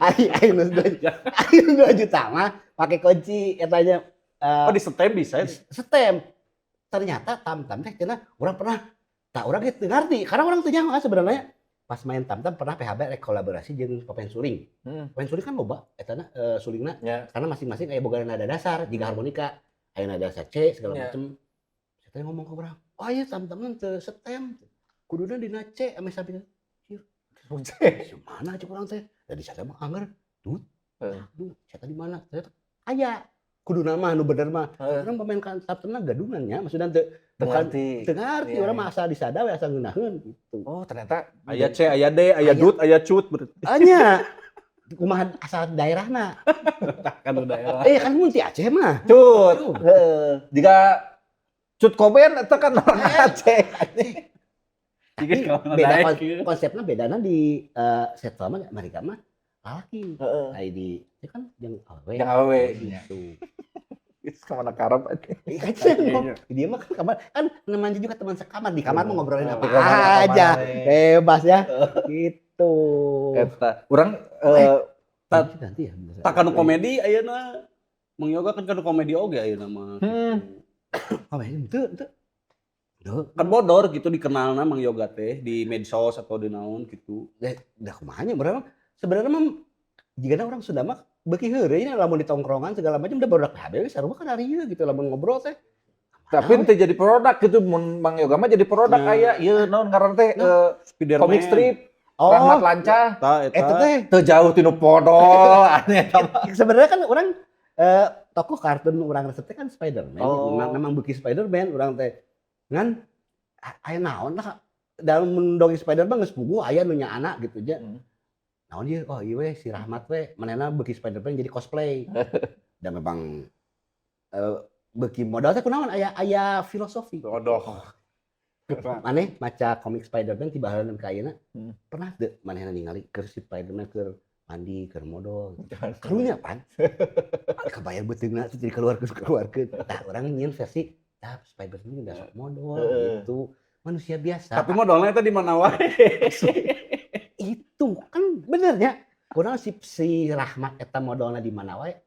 Ari ari nu 2 ari nu 2 juta mah pakai kunci etanya Oh, di setem bisa ya? Setem. Ternyata tam-tam teh cenah urang pernah tak urang ge teu ngarti karena urang teu nyaho sebenarnya pas main tam-tam pernah PHB rek kolaborasi jeung pemain suling. Pemain suling kan loba etana sulingna karena masing-masing aya boga nada dasar jiga harmonika, aya nada dasar C segala macem. Saya teh ngomong ke urang, "Oh iya tam-tamna teu setem. Kuduna dina C ame sapi." C. Mana cek urang teh? Da di sana mah angger. Tut. Heeh. Aduh, saya di mana? Ternyata aya. Kuduna mah nu bener mah. Heeh. Urang pemain kan sabtena gadungan nya, maksudnya teu Teu bukan ngarti. Teu ngarti, Iya, urang iya. mah asa disada we, asa ngeunaheun gitu. Oh, ternyata Aya C, aya D, aya Aya. dut, aya cut berarti. Anya. Kumaha asal daerahna? Kan daerah. Eh, kan mun ti Aceh mah. Cut. Heeh. Jika Cut Koben itu kan orang Aceh. Jika kalau Beda daek kon ieu. Konsepnya bedana di settle mah mereka mah lalaki. Heeh. Ai di itu kan jeung awewe. Jeung awewe. Gitu. Itu kemana karep aja. Iya kan, dia mah kan kamar kan namanya juga teman sekamar, di kamar mau ngobrolin apa Di kamar aja, kemana. Bebas ya gitu. Eta urang eh Nanti nanti ya. Tah kanu komedi ayeuna. Mang Yoga kan kanu komedi oge ayeuna mah. Oh, itu itu. Duh, Kan bodor gitu dikenalna Mang Yoga teh di medsos atau di naon gitu. Dah kumaha nya urang sebenarnya mah jika orang Sunda mah beuki heureuy nya lamun di tongkrongan segala macam udah baru PHB we sarua kan ari ieu gitu lamun ngobrol teh. Tapi ente jadi produk gitu, mun Mang Yoga mah jadi produk Nah. kayak ieu naon ngaran teh Spiderman. komik strip Oh, Rahmat Lancah Tah eta. eta teh teu jauh tinu podol aneh eta mah. Sebenarnya kan urang tokoh kartun urang resep teh kan Spiderman. Oh. Memang beuki Spiderman urang teh. Ngan aya naon lah dalam mendongeng Spiderman geus puguh aya nu anak gitu nya. Naon ieu? Oh, ieu we si Rahmat we manehna beuki Spiderman jadi cosplay. Dan memang beuki modal teh kunaon, aya aya filosofi. Bodoh. Maneh maca komik Spiderman ti baheula nepi ka ayeuna, pernah teu manehna ningali keur si Spiderman keur mandi, keur modol? Karunya pan. Kebayang beuteungna teh jadi keluarkeun keluarkeun. Tah, urang nyieun versi tah Spiderman udah sok modol gitu. Manusia biasa. Tapi modalnya eta di mana wae. Itu kan benernya. Kurang si, si Rahmat eta modalna di mana wae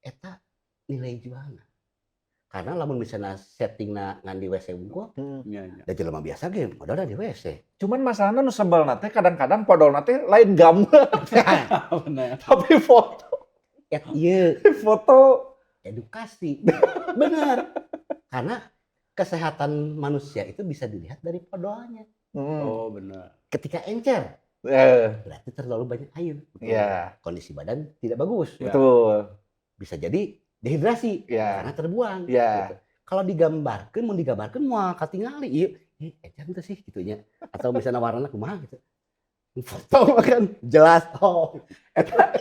eta nilai jualna. Karena lamun misalnya settingna ngan di WC unggul, Nya nya. da jelema biasa ge modalna di WC. Cuman masalahnya nu sebelna teh kadang-kadang podolna teh lain gambar Bener. tapi foto. Et ieu Foto. Edukasi. Benar. Karena kesehatan manusia itu bisa dilihat dari podolnya. Oh, bener. Ketika encer, berarti terlalu banyak air. Kondisi badan tidak bagus. Bisa jadi dehidrasi karena terbuang. Gitu. Kalau digambarkan, mau digambarkan mau katingali, ieu, ih, encer teu sih gitu nya. Atau misalnya warnanya kumaha gitu. Foto mah kan jelas. Oh, Eta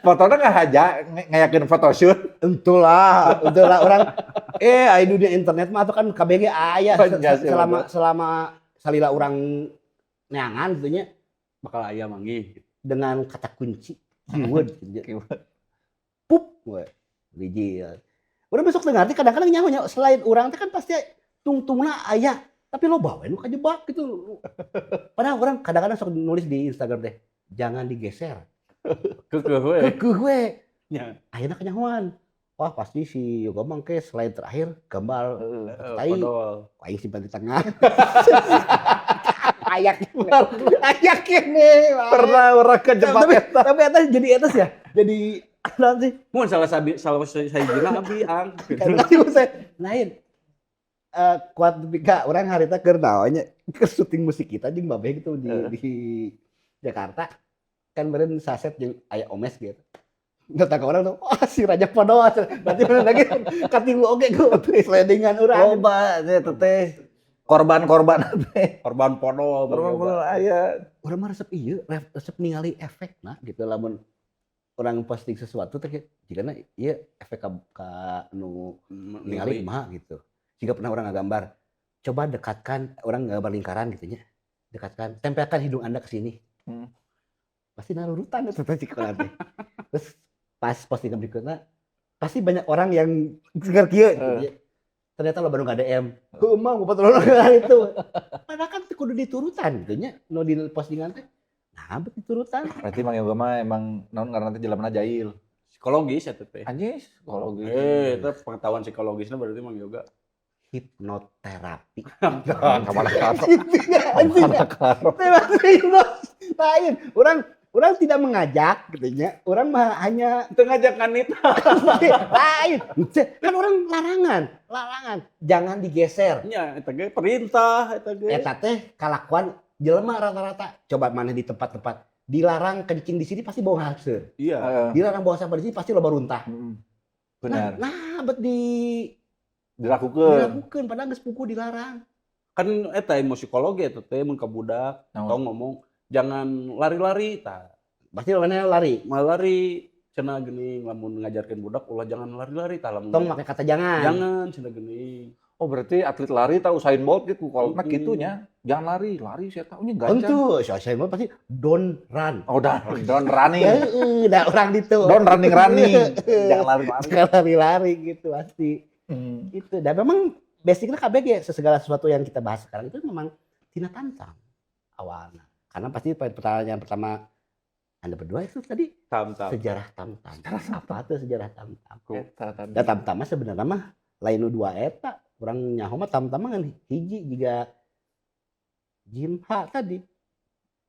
fotona ngahaja ngayakeun photoshoot. Entulah, entulah urang aya dunia internet mah atuh kan KBG aya Oh, iya sih, selama betul. Selama salila urang neangan gitu nya Bakal aya manggih. Dengan kata kunci keyword gitu. Keyword. Pup we. Bijil. Urang besok teu ngarti kadang-kadang nyaho nya selain urang teh kan pasti tungtungna aya, tapi loba we nu kajebak gitu. Padahal urang kadang-kadang sok nulis di Instagram teh, jangan digeser. Keukeuh we. Keukeuh we. Nya. Akhirnya kanyahoan. Wah, pasti si Yoga mah ke slide terakhir gambar tai. Podol. Aing simpan di tengah. Ayak ayak ini. Pernah urang kejebak Tapi eta. tapi eta jadi eta ya. Jadi naon sih? Mun salah sabi salah sahijina abdi ang. Tapi saya lain. Eh, kuat nepi ka urang harita keur naon nya, keur syuting musik kita jeung babeh gitu di Jakarta. Kan meureun saset jeung aya omes gitu. Datang ke urang tuh, wah, si Raja Podol. Berarti bener lagi katilu oge ku slidingan urang. Loba eta teh korban-korban teh. Korban podol. Korban podol aya. Urang mah resep ieu, resep ningali efek nah gitu lamun urang posting sesuatu teh jigana ieu efek ka nu ningali kumaha gitu. Jika pernah urang ngagambar, coba dekatkan, urang gambar lingkaran gitu nya. Dekatkan, tempelkan hidung Anda ke sini. Pasti narurutan itu teh cik urang teh. Terus pas postingan berikutnya pasti banyak orang yang segar kieu gitu nya. Ternyata lo baru nggak DM. Heuh mah ngumpet itu. Padahal kan kudu diturutan gitu nya nu di postingan teh. Nah, bet diturutan. Berarti Mang Yoga mah emang naon ngaranna teh jelemana jahil. Psikologis ya teh. Anjing, psikologi. Eh, itu pengetahuan psikologisnya berarti Mang Yoga. Hipnoterapi. Kamana karo. Anjing. Kamana karo. Lain, urang urang tidak mengajak gitu nya. Urang mah hanya Itu ngajak Anita. Lain. Kan urang larangan, larangan. Jangan digeser. Nya, eta ge perintah eta ge. Eta teh kalakuan jelema rata-rata. Coba mana di tempat-tempat dilarang kencing di sini pasti bau hangseur. Iya. Heeh. Dilarang bawa sampah di sini pasti loba runtah. Benar. Nah, bet di Dilakukeun. Dilakukeun padahal geus puguh dilarang. Kan eta ilmu psikologi eta teh mun ka budak Naon? Tong ngomong jangan lari-lari tah. Pasti lawannya lari. Malah lari cenah geuning, lamun ngajarkeun budak ulah jangan lari-lari tah, lamun Tong make kata jangan. Jangan cenah geuning. Oh, berarti atlet lari tahu Usain Bolt gitu kalau Mm-mm. gitu nya. Jangan lari, lari saya tahu nya gancang. Tentu, saya mah pasti don't run. Oh, don't running. Heeh, dah orang itu. Don't running running. Jangan lari-lari. Jangan lari-lari gitu pasti. Itu. Dan memang basicnya KBG segala sesuatu yang kita bahas sekarang itu memang tina tam-tam awalnya. Karena pasti pertanyaan pertama Anda berdua itu tadi Tam-tam. Sejarah tam-tam. Apa tuh sejarah tam-tam? Eta tadi. Da tam-tam mah sebenarnya mah lain nu dua eta. Urang nyaho mah tam-tam mah ngan hiji jiga Jim H tadi.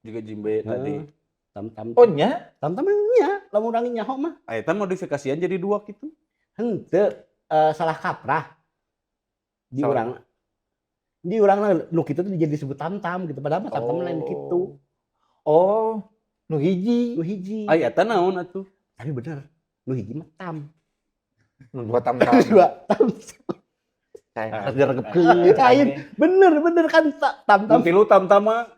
Juga Jimbe tadi. Tam-tam. Oh nya, Tam-tam nya lamun urang nyaho mah Ah, eta modifikasian jadi dua gitu. Henteu, salah kaprah. Di Salah. urang di urang nu kitu tuh jadi disebut tam-tam gitu, padahal mah tam-tam lain kitu. Oh, nu hiji. Nu hiji. Ai eta naon atuh? Tapi bener, nu hiji mah tam. Nu dua tam-tam. Dua tam. Saya harus diregepkeun. Lain, bener bener kan tam-tam. Mun tilu tam-tam mah.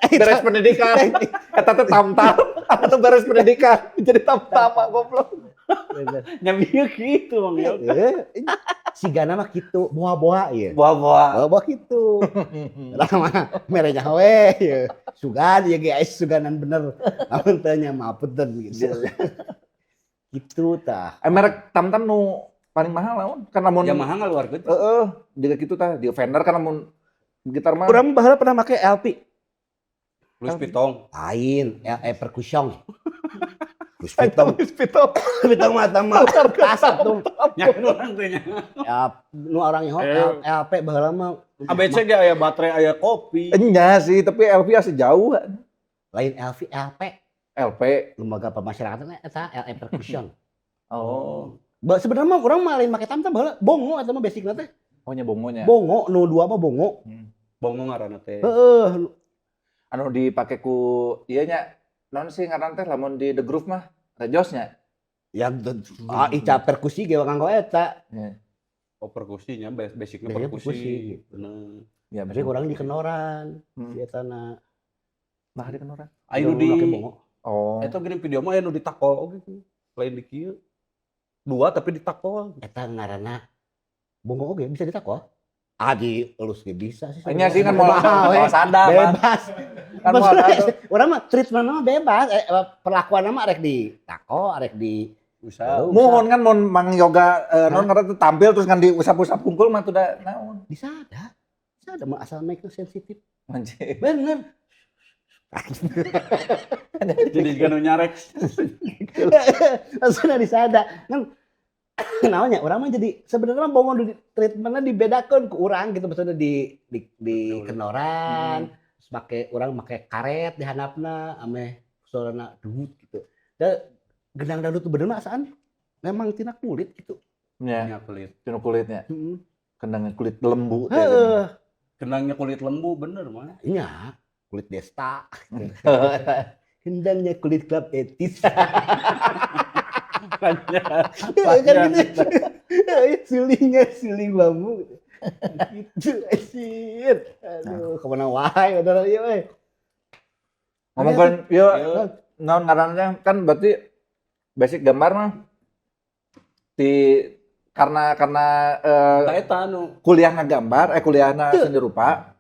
Beres pendidikan. Eta teh tam-tam atau beres pendidikan jadi tam-tam goblok. Bener. Nya bieu kitu, Mang Yo. Sigana mah kitu, boa-boa ieu. Boa-boa. Boa-boa kitu. Lama merenya we ieu. Sugan ieu ge aya suganan bener. Lamun teu nya mah punten gitu. Gitu tah. Eh, merek tam-tam nu paling mahal naon? Kan lamun Yamaha ngaluarkeun. Heeh, juga gitu tah di Fender kan lamun gitar mah. Urang baheula pernah make LP. Louis Vuitton. Lain, LE percussion. Louis Vuitton. Louis Vuitton. Vuitton mah eta mah tas atuh. Nya urang teh nya. Ya, nu orang nyaho LP baheula mah. ABC ge aya baterai, aya kopi. Enya sih, tapi LP asli jauh. Lain LV, LP. LP. Lembaga Pemasyarakatan eta LE percussion. Oh. Sebenarnya mah urang mah lain make tam-tam baheula, bongo eta mah basicna teh. Oh nya bongonya. Bongo nu dua mah bongo. Bongo ngaranna teh. Heeh. Anu dipake ku ieu nya naon sih ngaran teh lamun di The Groove mah Rejos nya. Ya ah, ica perkusi ge nganggo eta. Oh, perkusinya, basicnya Basicnya perkusi. perkusi, gitu. Bener. Ya, Tapi kurang di kenoran si eta na. Nah, di kenoran. Aya nu di Make bongo. Oh. Eta geuning video mah aya nu ditakol oge gitu. Lain di kieu. Dua tapi ditakol. Eta ngaranna bongo oge bisa ditakol. Ah, di elus ge bisa sih. Nya sih kan mau Mahal, we. mau sada mah. Bebas. Kan mau Maksudnya, ada. urang mah treatment mah bebas, perlakuan mah arek di tako, arek di Usap. Mohon kan mun Mang Yoga non ngaran teh tampil terus kan diusap-usap hungkul mah tuh da naon. Disada. Disada mah asal mic sensitif. Anjir. Bener. Jadi juga nu nyarek. Maksudnya disada. Kan namanya urang mah jadi sebenarnya mah bongo di treatmentnya dibedakan ke urang gitu, maksudnya di kenoran, terus make urang make karet di handapna ameh suarana dut gitu. Dan gendang dangdut tuh bener mah asaan memang tina kulit gitu. Nya, Nya kulit. tina kulitnya. Heeh. Kendangnya kulit lembu teh. Heeh. Kendangnya kulit lembu bener mah. Iya, kulit desta. Kendangnya kulit klub etis. Kan gitu. Sulingnya suling bambu. Gitu, anjir. Aduh, kemana wae udah ieu we. Ngomongkeun ieu naon ngaranna kan berarti basic gambar mah di karena Tah eta anu kuliah ngagambar, kuliahna Teu. seni rupa,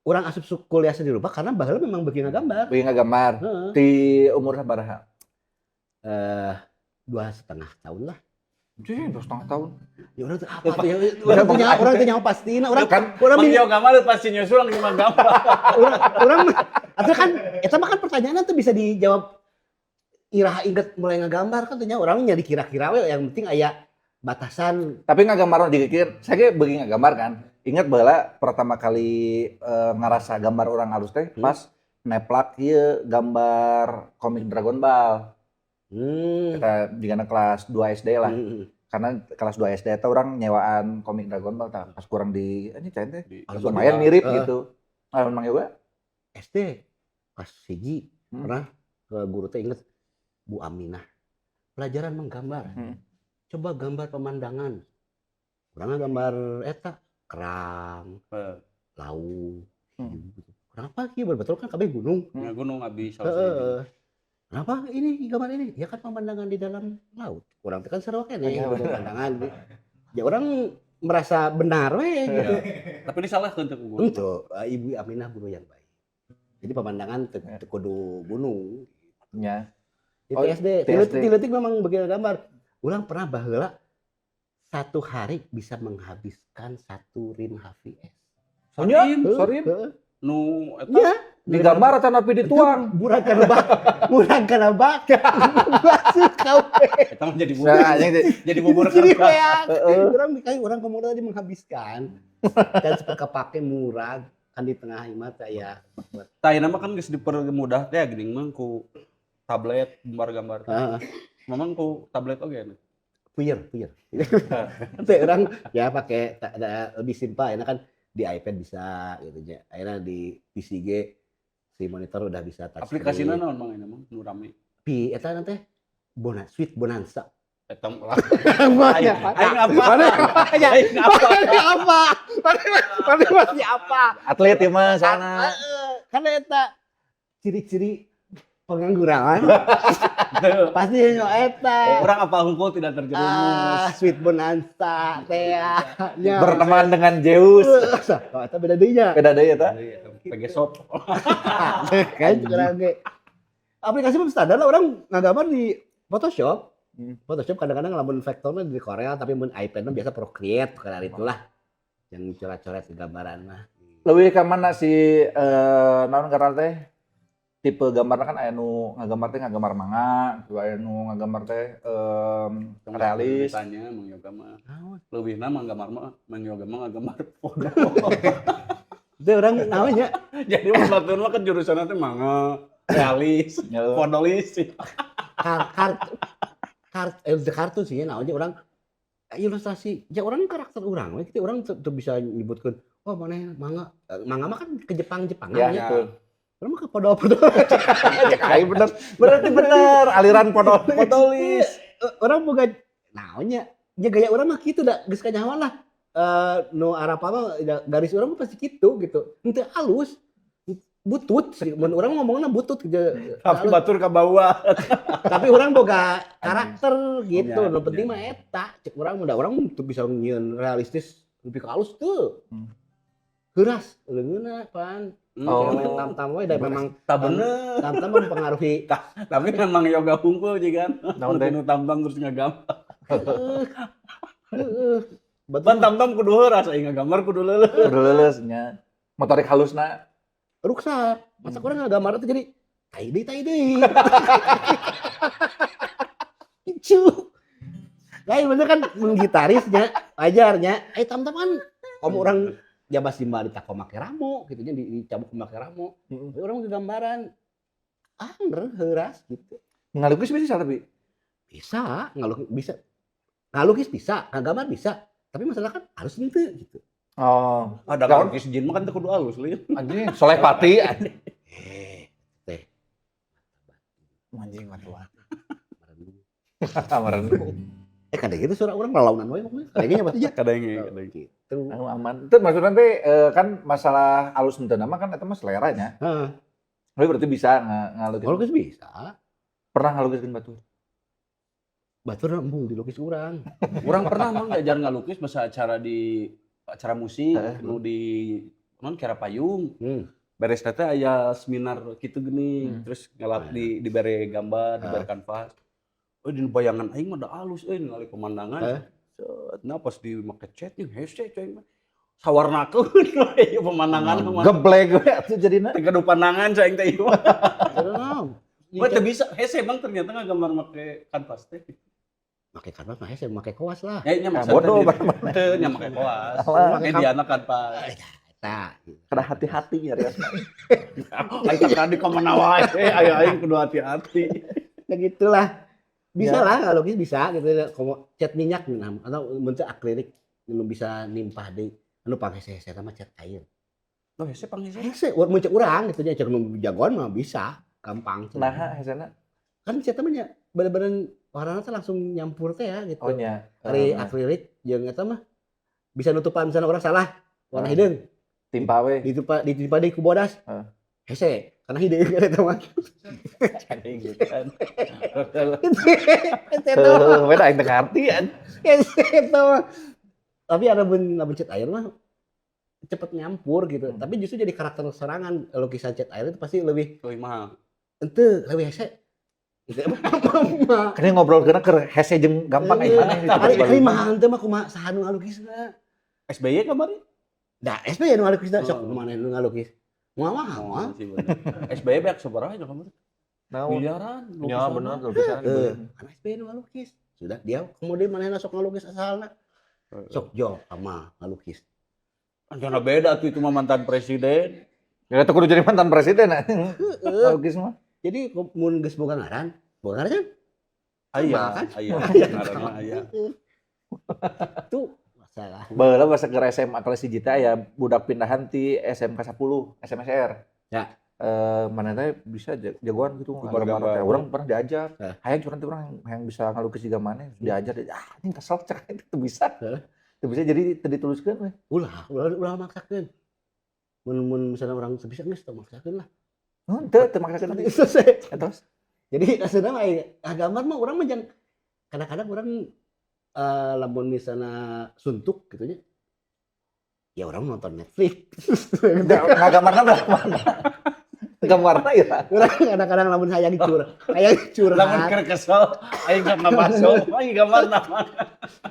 Urang asup kuliah seni rupa karena baheula memang beuki ngagambar. beuki ngagambar Heeh. di umur sabaraha? 2,5 tahun lah. Cuy, 2,5 tahun. Ya urang tuh apa tuh ya? Urang tuh nyaho, urang tuh nyaho pastina, urang Kan urang Mang Yoga mah pasti nyusul langsung gambar. Urang mah atuh kan eta mah kan pertanyaan tuh bisa dijawab iraha inget mulai ngagambar kan tanya urang nyari kira-kira we, yang penting aya batasan. Tapi ngagambar dikit, saya ge beuki ngagambar kan. Ingat baheula pertama kali ngerasa gambar orang halus teh pas neplak ieu gambar komik Dragon Ball. Kita di kelas 2 SD lah. Karena kelas 2 SD eta urang nyewaan komik Dragon Ball tah pas kurang di anjing cain teh. Lumayan mirip gitu. Ah, Mang Yoga? SD kelas 1 Hmm. pernah ke guru teh, inget Bu Aminah. Pelajaran menggambar. Coba gambar pemandangan. Urang gambar eta kerang, laut, hiu gitu. Kenapa kieu, betul kan kabeh gunung. Ya, gunung habis salah sahiji. Heeh. Kenapa ini gambar ini? Ya kan pemandangan di dalam laut. Urang teh kan sarua keneh gitu pemandangan. Ya urang merasa benar we gitu. Tapi disalahkeun teu ku guru? Henteu, Ibu Aminah guru yang baik. Jadi pemandangan teu teu kudu gunung. Di Oh, TSD, TSD. Ti leutik memang begini gambar. Urang pernah baheula satu hari bisa menghabiskan satu rim HVS. Oh nya, Sarim? sorry. Heeh. Nu eta? Iya. Digambar atau napi dituang? Murag kana bak, murag kana bak. Masuk kabeh. Eta mah jadi bubur. Nah, anjing teh. Jadi bubur Jadi kertas. beak. Urang kayak urang komodo tadi menghabiskan. Dan seperti kepake murag kan di tengah imah teh ya. Tah, ayeuna mah kan geus dipermudah teh geuning mah ku tablet gambar-gambar. Heeh. Memang ku tablet oge nya? Puyer, puyer. Teh urang ya pakai ada lebih simpel, enak kan di iPad bisa gitu ya. Akhirnya di PC ge si monitor udah bisa touch Aplikasina screen. Naon mang ayeuna mah nu rame? Pi eta nanti Bona, Sweet Bonanza. Eta lah. Aing Aing apa? Mana? Aing apa? Mana apa? Mana mana masih apa? Atlet ya mah sana. Heeh, karena eta ciri-ciri pengangguran pasti nyo eta. Urang apa hungkul tidak terjerumus. Ah, Sweet Bonanza teh ya. Nya. Berteman dengan Zeus. Oh, eta beda deui nya. Beda deui eta. PG Shop. Kan urang ge. Aplikasi mah standar lah, urang ngagambar di Photoshop. Photoshop kadang-kadang lamun vektornya di Corel, tapi mun iPad mah biasa Procreate karena itulah yang coret-coret gambaran mah. Leuwih ka mana si naon ngaranna teh? Tipe gambarna kan aya nu ngagambar teh ngagambar manga, aya nu ngagambar teh realis. Ditanya Mang Yoga mah. Naon? Leuwihna Mang gambar mah, Mang Yoga mah ngagambar foto. Itu urang naonnya? Jadi mun batur mah kan jurusanna teh manga, realis, fotolis. Kar kar kar kartun sih ya naonnya urang ilustrasi ya, urang karakter urang we kitu, urang teu bisa nyebutkeun oh maneh manga. Manga mah kan ke Jepang-Jepangan Ya, ya. betul. Urang mah ke podo-podo. Cek aing bener. Berarti bener aliran podolis. Urang boga naonnya ya, gaya urang mah kitu da geus kanyahoan lah. Nu arapa mah da, garis urang mah pasti kitu gitu. Henteu alus. Butut, mun urang ngomongna butut gitu. Tapi batur ka bawah. Tapi urang boga karakter gitu. Ya, Nu penting ya. mah eta. Cek urang mudah urang tuh bisa nyieun realistis lebih ke halus tuh. Heuras leungeunna pan. Oh. Main tam-tam we da memang Tak bener. tam-tam mempengaruhi. Tapi memang yoga hungkul juga kan. Naon teh? Nu tam-tam terus ngagambar. Heeh. Heeh. Betul. Ban tam-tam kudu heuras, aing ngagambar kudu leuleus. Kudu leuleus nya. Motorik halusna. Ruksak. Masa urang ngagambar teh jadi tai deui tai deui. Lucu. Lain bener kan mun gitarisnya wajarnya. Eh, tam-tam kan om urang jabas di tako make ramo gitu nya, dicabuk make ramo. Tapi urang gambaran angger heuras gitu. Ngalukis bisa tapi? Bisa, ngalukis bisa. Ngalukis bisa, ngagambar bisa. Tapi masalah kan harus henteu gitu. Oh. Ada ngalukis jin mah kan teu kudu alus lieu. Anjing, Soleh Pati. Eh, teh. Anjing matu. Merenung. Merenung. Eh, kadang gitu suara urang lalaunan we pokoknya. Kadangnya pasti ya. Kadang kadang. Gitu. Anu aman. Itu maksudnya teh kan masalah alus henteu nama kan eta mah seleranya. Heeh. Tapi berarti bisa ngalukis. Ngalukis bisa. Pernah ngalukiskeun batur? Batur embung dilukis urang. Urang pernah emang diajar ngalukis bahasa acara di acara musik nu di non Kera Payung. Beres teh aya seminar kitu geuning, terus ngelap di dibere gambar, dibere kanvas. Oh, di bayangan aing mah da alus euy ningali pemandangan. Set, nah pas di make cat nih hese coy mah. Sawarnakeun we ieu pemandangan mah. Geblek we atuh jadina. Teu gaduh pandangan cai teh ieu mah. Naon? Wah, teu bisa hese emang ternyata ngagambar make kanvas teh. Make kanvas mah hese, make koas lah. Ya nya Nah, maksudna bodoh teu nya make koas. Alah. Make diana kanvas. Eta. Kada hati-hati ya Rias. Aing tak tadi ka mana wae, ayo aing kudu hati-hati. Ya gitulah. Bisa Ya. lah ngalukis bisa gitu. Komo cat minyak nah, atau bentuk akrilik nu bisa nimpah deui. Anu panghese-hese mah cat air. Oh, hese panghese. Hese mun cek urang gitu nya, cek nu jagoan mah bisa, gampang. Naha hesena? Kan cat mah nya bener-bener Warnana teh langsung nyampur teh ya gitu. Oh nya. Ari akrilik jeung eta mah bisa nutupan, misalnya urang salah warna hideung. Timpa we. Ditimpa ditimpa deui ku bodas. Hese karena hideung eta mah. Gitu kan. Eta mah. Heuh, beda aing teu ngarti an. Eta mah. Tapi ada lamun cat air mah cepet nyampur gitu. Tapi justru jadi karakter sorangan, lukisan cat air itu pasti lebih Lebih mahal. Ente lebih hese. Gitu mah. Kena ngobrol kena keur hese jeung gampang aing maneh gitu. Ari mahal teh mah kumaha, saha nu ngalukisna? SBY kamari? Da SBY nu ngalukisna, sok Oh. nu mana nu ngalukis. Moal mahal mah. Oh, sih bener. SBY beak sabaraha aja kamari? Naon? Miliaran. Ya bener lukisan. Heeh, kan SBY nu ngalukis. Sudah dia kemudian manehna sok ngalukis asalna. Sok jo sama ngalukis. Jangan beda tuh, itu mah mantan presiden. Ya itu kudu jadi mantan presiden anjing. Heeh. Lukis mah. Jadi mun geus boga ngaran kan? Aya, kan? aya, ngaranna aya. Itu masalah. Baheula bahasa keur SMA kelas 1 teh aya budak pindahan ti SMK 10, SMSR. Ya. Eh, mana teh bisa jagoan gitu Gambar-gambar. gambar teh. Urang pernah diajar. Eh. Hayang curang teh urang yang bisa ngalukis juga maneh, diajar. Ah, ini kesel cek itu teu bisa. Heeh. Teu bisa, jadi teu dituliskeun we. Ulah, ulah, ulah maksakeun. Mun mun misalnya urang teu bisa, geus teu maksakeun lah. Henteu, teu maksakeun nanti. Selesai. Terus Jadi aslinya mah gambar mah urang mah jangan, kadang-kadang urang lamun misalnya suntuk gitu nya. Ya urang nonton Netflix. Ngagambarna berapa? Gambarna ya. Urang kadang-kadang lamun hayang curhat. Lamun keur kesel, aing sok ngabaso, aing gambarna.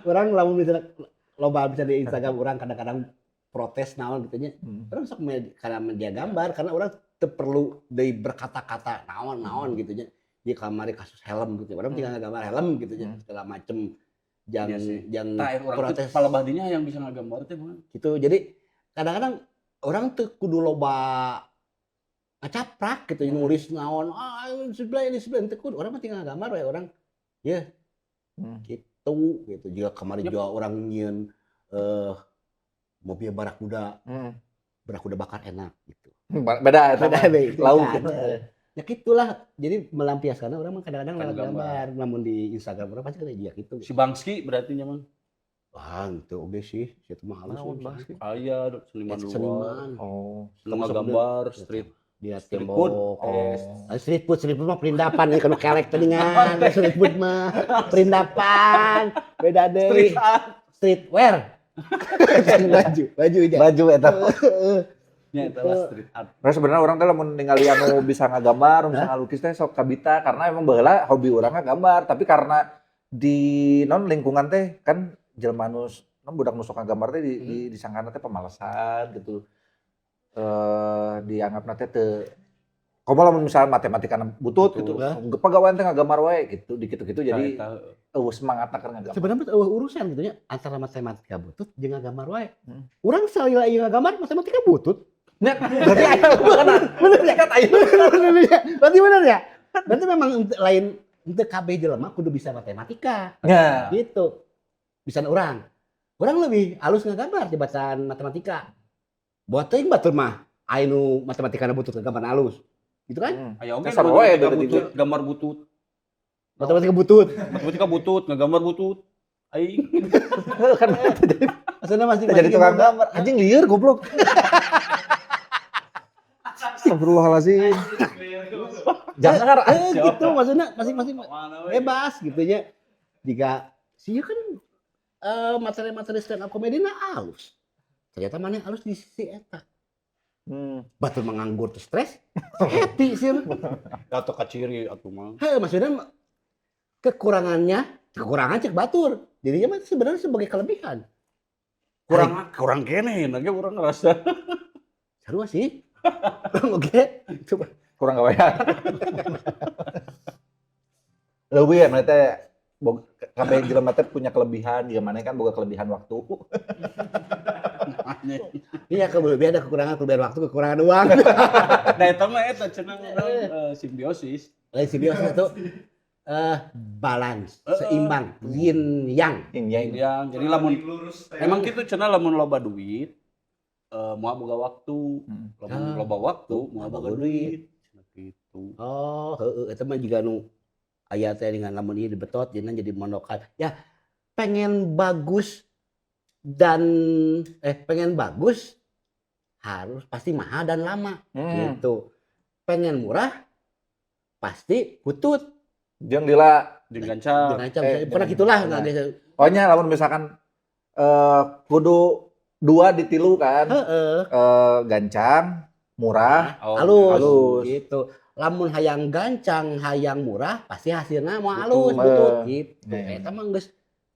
Urang lamun misalnya loba bisa di Instagram urang kadang-kadang protes naon gitu nya. Urang sok karena media gambar, karena urang teu perlu deui berkata-kata naon-naon gitu nya. Di kamari kasus helm gitu. Urang tinggal ngagambar helm gitu nya, segala macem. Jangan Iya sih. jangan Tah, urang teh protes palebah dinya yang bisa ngagambar teh mah. Gitu. Jadi kadang-kadang urang teu kudu loba ngacaprak gitu, nulis naon, ah sebelah ini sebelah, teu kudu. Urang mah tinggal gambar we urang. Ya. Gitu gitu. Jika kamari juga urang nyieun mobil barakuda, barakuda bakar enak gitu. Beda eta Beda mah. deh, itu Lauk. kan. Ya gitulah. Jadi melampiaskan urang mah kadang-kadang Kan lewat gambar. gambar. Namun di Instagram urang pasti kan dia gitu. Si Banksy berarti nya mah. Wah, itu oge sih. Situ mah halus. Naon Banksy? Aya seniman Eta luar. seniman. Oh. Nu Termasuk ngagambar street dia street tembok. food. Oh. Ah, street food mah perindapan nih kalau kelek teuningan. Street food mah perindapan. Beda deui. Street art. Streetwear. Baju, baju aja. Baju eta. Nya eta lah street art. Nah, sebenarnya urang teh lamun ningali anu bisa ngagambar, bisa ngalukis teh sok kabita karena emang baheula hobi urang ngagambar, tapi karena di non lingkungan teh kan jelema nu non budak nu sok ngagambar teh di disangkana teh pemalasan gitu. Eh, dianggapna teh teu komo lamun misalnya matematika butut gitu, pagawean teh ngagambar wae gitu, dikitu-kitu jadi Tah, eta. eueuh semangatna keur ngagambar. Sebenarnya eueuh urusan gitu nya antara matematika butut jeung ngagambar wae. Urang salila ieu ngagambar, matematika butut. Nya, berarti aya hubunganna. Bener ya? Kan aya. Bener ya? Berarti bener ya? Berarti memang lain henteu kabeh jelema kudu bisa matematika. Nya. Gitu. Bisa urang. Urang lebih halus ngagambar tibatan matematika. Buat teuing batur mah aya nu matematikana butut ngagambar halus. Gitu kan? Aya oge Kasar wae matematika berarti butut, gambar butut. Matematika butut. Matematika butut, ngagambar butut. Aing. Kan jadi Maksudnya masih jadi tukang gambar. Anjing lieur goblok. Astagfirullahalazim. Jangan Gitu maksudnya masing-masing bebas gitu nya. Jika sih kan materi-materi stand up comedy na halus. Ternyata mana halus di sisi eta. Batur menganggur tuh stres, happy sih. Atau kaciri atuh mah. Heh, maksudnya kekurangannya, kekurangan cek batur. Jadinya mah sebenarnya sebagai kelebihan. Kurang kurang kene lagi urang ngerasa. Sarua sih. Oke, coba. Kurang gawean. Leuwih ya mana teh kabeh jelema teh punya kelebihan, jeung maneh kan boga kelebihan waktu. Iya, kelebihan ada kekurangan, kelebihan waktu, kekurangan uang. Nah, eta mah eta cenah urang simbiosis. Lain simbiosis itu balance, seimbang, yin yang. Yin yang. Yang jadi lamun lurus teh. Emang gitu cenah, lamun loba duit moal boga waktu. Lamun loba waktu moal boga boga duit. Cenah gitu. Oh, heeh, eta mah jiga nu Aya teh dengan lamun ieu dibetot jadinya jadi mondokan. Ya pengen bagus dan pengen bagus harus pasti mahal dan lama gitu. Pengen murah pasti butut. Jeung lila. Jeung gancang. Dengan gancang. Pernah gitulah nggak ada. Oh nya, lamun misalkan kudu dua di tilu kan. Gancang, murah, Oh, halus, halus. Gitu. Lamun hayang gancang, hayang murah, pasti hasilnya mau halus, Butut. Butut gitu. Iya. Eta mah geus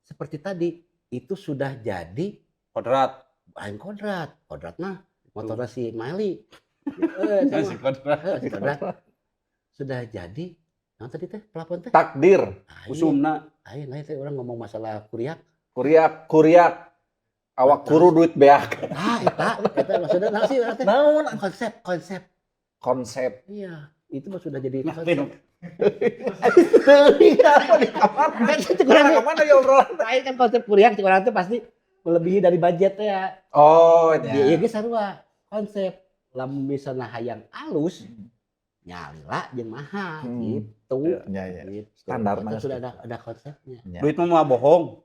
seperti tadi, itu sudah jadi Kodrat. Lain kodrat. Kodrat mah motornya si Mali. Si kodrat. Si kodrat. Sudah jadi. Nah, tadi teh plafon teh. Takdir. Ayo, Usumna. ayo, nah teh urang ngomong masalah kuriak. Kuriak, kuriak. Awak kuru, duit beak. Ah, eta, eta maksudnya naon sih urang teh? Naon? Konsep, konsep. Konsep. Iya, itu mah sudah jadi Nah, konsep. Iya, di kamar. Kan cek urang Ke mana ya obrolan? lain kan konsep kuriak cek urang teh pasti melebihi dari budget ya. Oh, Di ya. ieu ge sarua konsep. Lamun misalnya hayang alus, nya lila jeung mahal gitu. Ya. Gitu. Standar Itu mah sudah ada konsepnya. Ya. Duit mah bohong.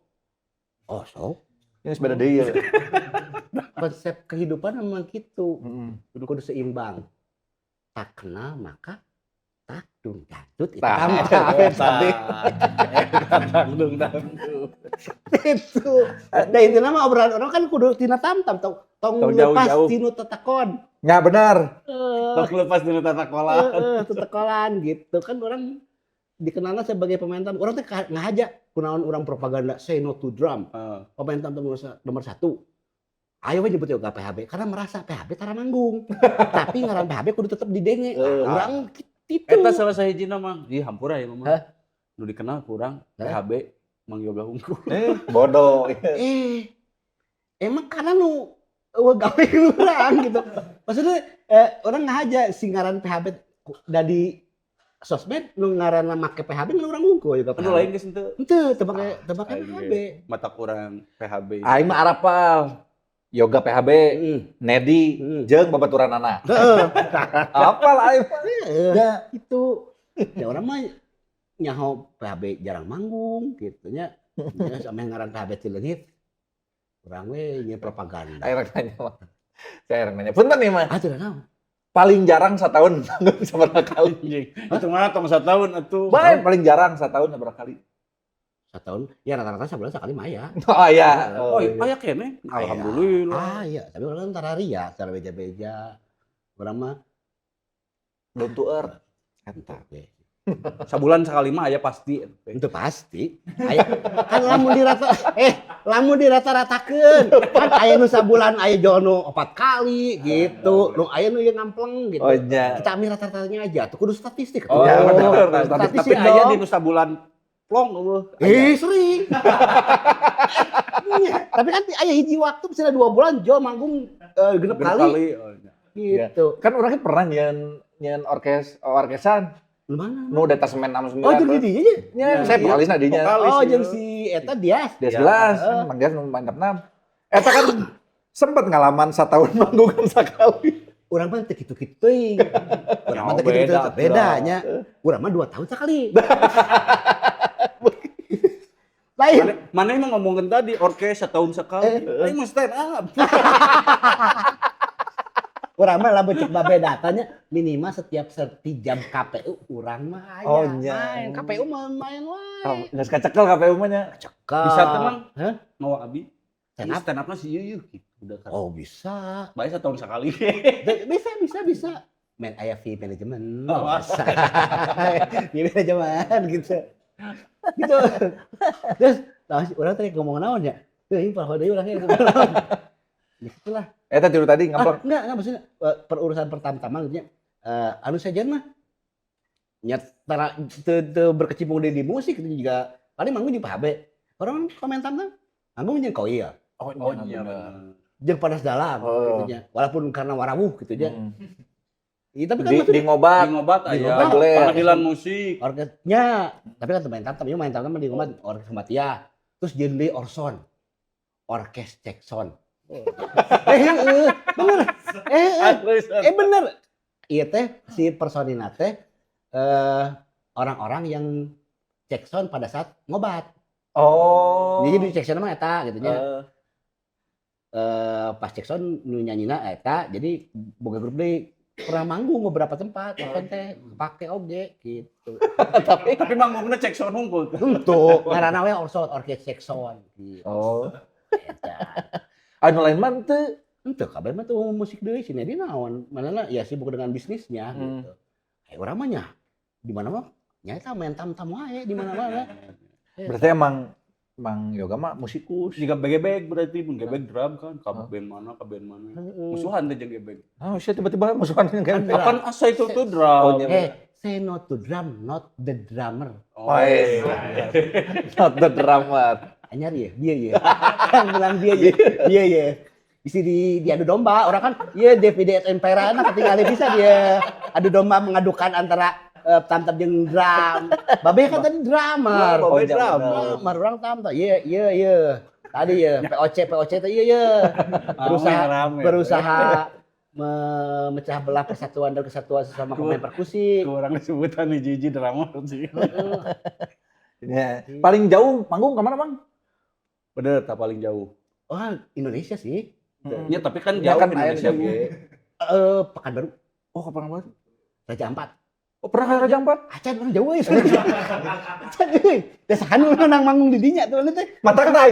Oh, so Ini beda deui ya. Konsep kehidupan memang gitu. Kudu seimbang. Tak kenal maka tak dung dangdut itu Tah. tam. Tadi. Tangdung tangdung. Itu. Da intinya mah obrolan urang kan kudu tina tam-tam tong tong Tong lepas jauh-jauh. tinu tetekon. Ya benar. Tong lepas dulu tata kola. Heeh, tetekolan gitu kan orang dikenalnya sebagai pemain tam. Urang teh ngahaja kunaon urang propaganda say no to drum. Pemain tam nomor satu. Ayo we nyebut juga PHB karena merasa PHB tara manggung. Tapi ngaran PHB kudu tetep didenge. Urang gitu. Eta salah sahijina mah. Ih, hampura ya mah. Hah? Nu dikenal kurang Hah? PHB Mang Yoga hungkul. Bodoh. Emang karena nu euweuh gawe urang gitu. Maksudnya urang ngahaja si ngaran PHB dari sosmed nu ngaranna make PHB nu urang hungkul juga Anu PHB. lain geus henteu. Henteu, teu make teu make Aing PHB. ge mata kurang PHB. Aing mah arapal. Yoga PHB, Nedi, jeung babaturanana. Apal aing mah. Heeh. Ya. Itu. Ya urang mah nyaho PHB jarang manggung gitu nya. Ya sampe ngaran PHB ti leungit. Urang we nya propaganda. Aing rek nanya mah. Saya rek nanya. Punten nih mah. Ah, teu naon. Paling jarang setahun manggung sabaraha kali? Anjing. Itu mah tong satahun atuh. Bae, paling jarang setahun sabaraha kali? Setahun ya rata-rata sebulan sekali mah ya. Oh iya. Oh, aya keneh. Alhamdulillah. Ah iya, tapi urang kan tara ria, tara beja-beja. Urang mah Down to earth. Eta. oke. Sabulan sekali mah aya pasti. Itu pasti. Aya kan lamun dirata-ratakeun. Kan aya nu sabulan aya jono 4 kali gitu. Nu aya nu ieu ngampleng gitu. Oh iya. Kita ambil rata-ratanya aja tuh kudu statistik. Oh, Ya, bener. tapi Statistik aya dong. di nu sabulan plong euweuh. Sering. Iya, tapi kan aya hiji waktu misalnya 2 bulan jo manggung genep Genep kali, kali. Oh, iya. gitu. Kan orangnya pernah nyen nyen orkes orkesan Lu mana? nu detasemen 69. Oh, jeung di dinya nya. Nya, saya vokalisna dinya. Vokalis, Oh, iya. jeung si eta Dias. Dia jelas, Mang Dias nu main 6. Eta kan sempet ngalaman setahun manggungan sekali. Urang mah teu kitu-kitu teuing. Urang mah teu Ya, kitu-kitu beda, bedanya. Urang mah 2 tahun sekali. Lain. Mana emang ngomongin tadi orkes setahun sekali. Aing mah stand up. Urang mah lamun cek babe datanya minimal setiap sertijab KPU urang mah aya. Oh, nya. Main KPU mah main wae. Geus kacekel KPU mah nya. Cekel. Bisa teh Mang? Hah? Mau abi? Stand Stand up? Stand up-nya si Yuyu gitu. Udah kan. Oh, bisa. Bae setahun sekali. Bisa, bisa, bisa. Main aya fee manajemen. Oh, Bisa. Fee manajemen gitu. Gitu. Terus, tahu sih, urang tadi ngomong naon ya? Tuh, ini parah deui urang ngomong naon. Ya itulah. Eta tiru tadi ngampleng. Ah, enggak, maksudnya perurusan pertama-tama gitu nya. Anu saja mah nya tara teu teu berkecimpung di musik itu juga paling manggung jeung PHB. Orang komentar mah manggung jeung Koil, Oh, Oh iya bener. jeung Panas Dalam Oh. gitu nya. Walaupun karena warawuh gitu nya. Iya, tapi kan Di, maksudnya di ngobat. Di ngobat Di aya. ngobat. Reguler. Pengadilan musik. Orkesnya, tapi kan teu main tam-tam, ieu main tam-tam di ngobat orkes Muhammadiyah. Terus jeung deui Orson. Orkes Jackson. Bener. Bener. Iya teh si personina teh orang-orang yang Cek sound pada saat ngobat. Oh. Jadi di cek sound mah eta gitu nya. Eh, Pas cek sound nu nyanyina eta, jadi boga grup deui, pernah manggung beberapa tempat cek sound teh pake oge gitu. Tapi manggungna cek sound hungkul. Untuk ngaranna we Orson Orkes Cek Sound gitu. Oh. Eta. Anu lain mah teu. Henteu, kabeh mah tuh musik deui, si Nedi naon. Manehna ya sibuk dengan bisnisnya gitu. Eh, urang mah nya di mana mah nya eta main tam-tam wae di mana-mana. Berarti emang Mang Yoga mah musikus. Jika begebeg berarti mun gebeg drum kan ka band mana, ka band mana. Heeh. Musuhan teh jeung gebeg. Oh, sih tiba-tiba musuhan kan. Apan asa itu tuh drum. Oh, iya. Eh, say no to drum, not the drummer. Oh, Oh, iya. Not the drummer. Anyar ya, dia ya. Kan bilang dia ya, dia ya. Isi di diadu domba, orang kan iya DVD Empera nah ketinggalan bisa dia adu domba mengadukan antara tam-tam jeung drum. Babe kan tadi drummer. Babe Oh, iya, drum. Drummer orang tam-tam. Iya, iya, iya. Tadi ya POC POC teh iya iya. Berusaha Rame, rame. Berusaha memecah belah persatuan dan kesatuan sesama pemain perkusi. Kurang disebutan nih Jiji drummer sih. Heeh. Ya. Paling jauh manggung kemana, Bang? Bener, tak paling jauh. Oh, Indonesia sih. Ya, tapi kan Ya jauh kan, Indonesia aya ge. Eh, Pekanbaru, Oh, kapan banget? Raja Ampat. Oh, pernah ke Raja Ampat? Acan orang jauh euy. Acan euy. Desa kan urang manggung di dinya tuh teh. Mata kena.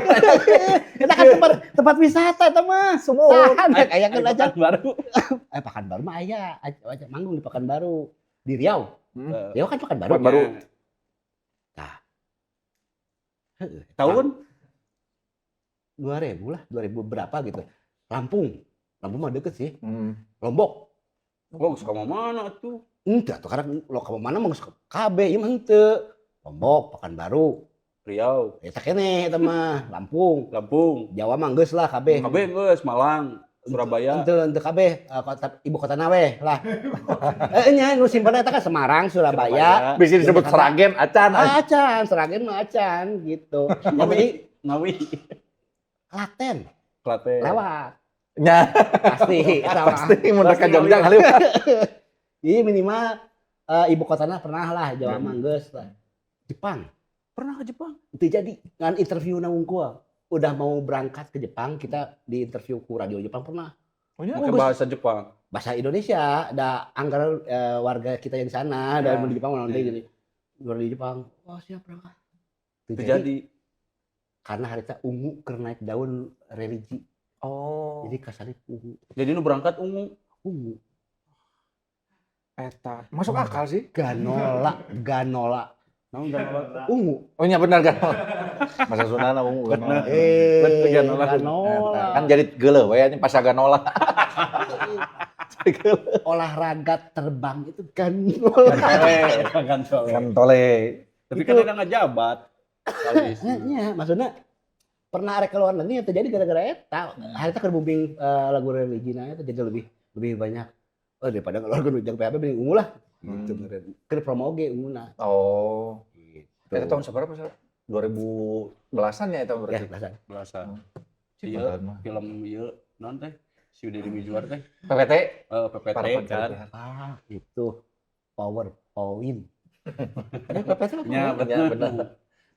Eta kan tempat tempat wisata eta mah. Semua. Sahan aya kan acan. Baru. Eh, Pekanbaru mah aya, aja manggung di Pekanbaru. Di Riau. Riau kan Pekanbaru. Pekanbaru. Heeh. Tahun 2000 lah, 2000 berapa gitu. Lampung. Lampung mah deket sih. Lombok. Oh, suka mau mana tuh? Ente atuh karena lo ke mana mah geus kabeh ieu mah henteu. Lombok, Pekanbaru. Riau, Eta keneh eta mah, Lampung. Lampung, Jawa mah geus lah kabeh. kabeh geus, Malang, Surabaya. Henteu henteu kabeh, kota ibu kota we lah. Eh nya nu simpel eta kan Semarang, Surabaya. Bisa disebut Jakarta. Sragen, acan. Acan, Sragen mah acan gitu. Yang penting Ngawi, Klaten Klaten. lewat Nya, pasti eta mah. pasti mun rek ka Jogja kali. Jadi minimal ibu kotana pernah lah Jawa mah geus lah. Jepang. Pernah ke Jepang? Itu jadi ngan interview na wungkul. Udah mau berangkat ke Jepang, kita di interview ku radio Jepang pernah. Oh, nya. Pakai bahasa Jepang. Bahasa Indonesia, ada anggar warga kita yang di sana, dan di Jepang nanti jadi luar di Jepang. Wah, siap berangkat. Itu Itu jadi, jadi. Karena harita ungu keur naik daun religi. Oh. Jadi kasarnya ungu. Jadi nu berangkat ungu. Ungu. Eta. Masuk akal sih. Ganola, ganola. Naon ganola? Ungu. Oh, nya benar kan. Masa Sundana ungu ganola. Eh, Bener, ganola. ganola. Eta. Kan jadi geuleuh we anjing pasca ganola. Jadi geuleuh. Olahraga terbang itu ganola. Gantole. Gantole. Tapi kan dia ngajabat. Kali sih. Ya, maksudnya pernah arek keluar negeri yang terjadi gara-gara eta. Harita keur booming lagu religi nah eta jadi lebih lebih banyak. Oh, daripada ngeluarkeun ujang PHB mending ungu lah. Gitu meureun. Keur promo oge unguna. Oh. Gitu. Eta tahun sabaraha Pak? 2010-an ya eta Ya, berarti. belasan. Belasan. Cik, Iya, padahal mah. film ieu naon teh? Si Deddy Mizwar teh. PPT. Eh, PPT Parapan kan. Ah, itu PowerPoint. Eh, PPT apa? Ya, Ya, bener. bener.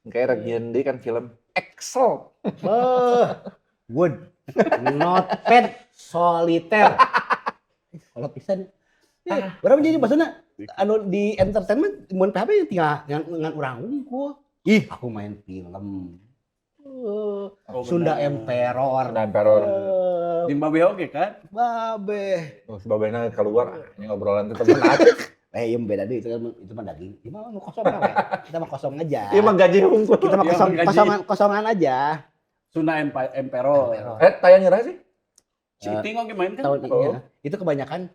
Kayak rek nyieun deui kan film Excel. Beuh. Word, Notepad, Solitaire. Kalau pisan. Ya, urang jadi maksudnya anu di entertainment mun PHB tinggal ngan urang wungkul. Ih, aku main film. Oh, Sunda bener. Emperor. Sunda Emperor. Di Babe oge kan? Babe. Oh, sebabnya keluar, ah, ini ngobrolan tetep menarik. Eh, iya beda deh itu kan itu mah daging. Ini mah kosong lah. Kita mah kosong aja. Iya mah gaji hungkul. Kita mah Iya, kosong, gaji. kosongan kosongan aja. Sunda Emperor. Emperor. Eh, tayang nyerah sih? Si Iting oge main kan? Tahun ini Oh. ya. Itu kebanyakan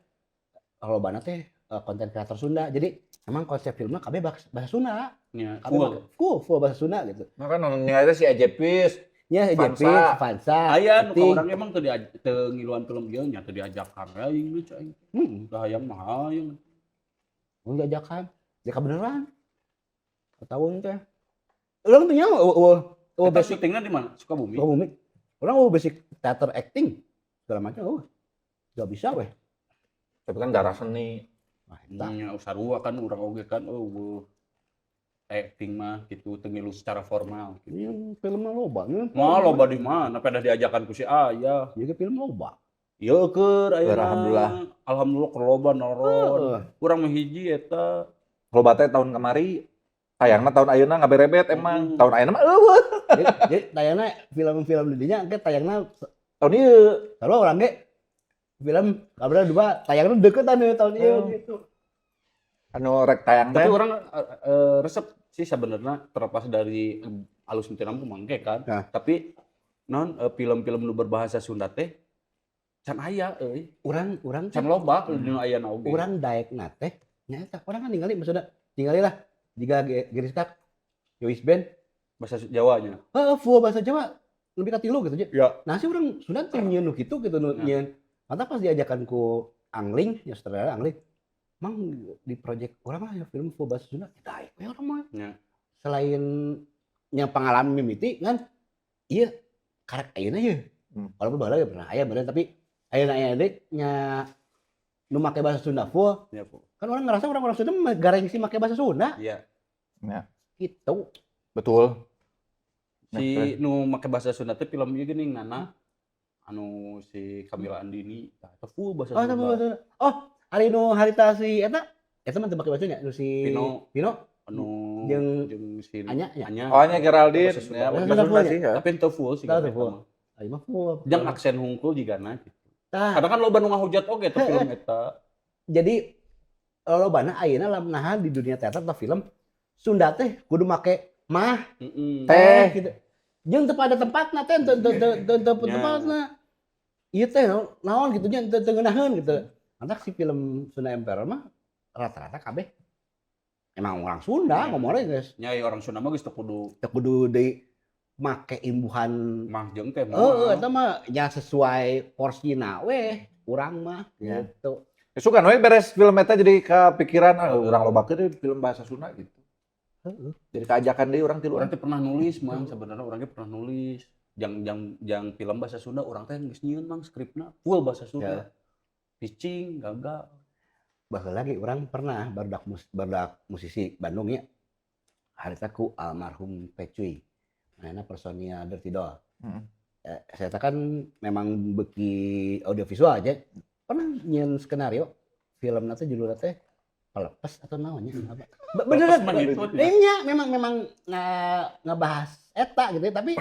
kalau bana teh konten kreator Sunda. Jadi emang konsep filmnya kabeh bahasa bahasa Sunda. Ya, Kabeh full. full, full bahasa Sunda gitu. Nah kan nonton si Ejepis. Ya, Vansa. Jepi, Vansa. Aya nu ka Iting. urang emang teu ngiluan film ieu nya teu diajakan we aing lu cai. Lah hayang mah hayang. Mun diajakan, ya kebeneran. Ketahuan teh. Urang tuh nyawa eueuh eueuh Eta basic syutingna di mana? Sukabumi. Sukabumi. Urang eueuh basic teater acting segala macam eueuh. Gak bisa weh. Tapi kan darah seni. Wah, eta. Nya sarua kan urang oge kan eueuh. Acting mah gitu teu ngilu secara formal gitu. Ini film mah loba. Mah loba di mana pedah diajakan ku si ayah. Ieu ge film loba. Ieu keur ayeuna. Alhamdulillah. Alhamdulillah keur loba noron. Heeh. Urang mah hiji eta. Loba teh tahun kamari, tayangna tahun ayeuna ngaberebet emang. Tahun ayeuna mah euweuh. Jadi tayangna film-film di dinya engke tayangna Tahun ieu. kalau urang ge film kabar dua tayangna deketan ya tahun ieu gitu. Anu rek tayang teh. Tapi urang resep sih sebenarnya terlepas dari alus teu mampu mangke kan. Nah. Tapi non film-film nu berbahasa Sunda teh can aya euy. Urang urang Can loba dinu ayana oge. Urang daekna teh nyaeta urang kan ningali, maksudna ningali lah jika Geriska Yowis Ben bahasa Jawanya. Heeh, full bahasa Jawa lebih ka tilu gitu nya. Ya. Nah sih urang Sunda teh nyieun nu kitu gitu nu Ya. nyieun. Mata pas diajakan ku Angling, ya sutradara Angling, "Mang, di project urang lah ya film full bahasa Sunda," ya daek we urang mah. Ya. Selain yang pengalaman mimiti kan, iya karek ayeuna ye. Walaupun baheula ge pernah aya bener, tapi ayeuna aya deui nya nu make bahasa Sunda full. Ya, Bu. Kan orang ngerasa orang-orang Sunda mah gareng sih make bahasa Sunda. Iya. Ya. Gitu. Betul. Si nu make bahasa Sunda teh film ieu geuning Nana anu si Kamila Andini tah eta full bahasa Oh, Sunda. eta bahasa Sunda. Oh, ari nu harita si eta eta mah teu make bahasa nya nu si Pino. Pino Anu jeung jeung si Anya, nya. Anya. Oh, nya Geraldine. Bahasa Sunda. Ya, Bahasa bahasa Sunda Sunda full sih ya. Tapi teu full sih. Teu Eta full. mah. Ayo mah full. Jeung aksen hungkul jigana gitu. Tah, Kadang kan loba nu ngahujat oge teh film eta. Jadi lolobana ayeuna lamun naha di dunia teater atau film Sunda teh kudu make mah Teh. gitu. Jeung teu pada tempatna teh teu teu teu teu teu tempatna. Ieu teh naon naon gitu nya teu teu ngeunaheun gitu. Matak si film Sunda Emperor mah rata-rata kabeh emang orang Sunda ngomongnya geus Nya orang Sunda mah geus teu kudu teu kudu deui make imbuhan. Mah jeung teh. Heeh, eta mah nya sesuai porsina weh urang mah gitu. Ya, suka we beres film eta jadi kepikiran, ah urang lobakeun deui film bahasa Sunda gitu. Jadi keajakan deui urang tilu. Urang teh pernah nulis, Mang, sebenarnya urang teh pernah nulis. Jang jang jang film bahasa Sunda urang teh geus nyieun, Mang, skripna full bahasa Sunda. Pitching gagal. Baheula lagi urang pernah barudak musisi Bandung ya. Harita ku almarhum Pecuy. Mainna personil Dirty Doll. Saya kan memang beki audiovisual aja. Pernah nyieun skenario film teh judulnya teh Pelepes atau naonnya apa. Beneran. Pelepes mah gitu, ya. Iya, memang memang ngebahas eta gitu ya, tapi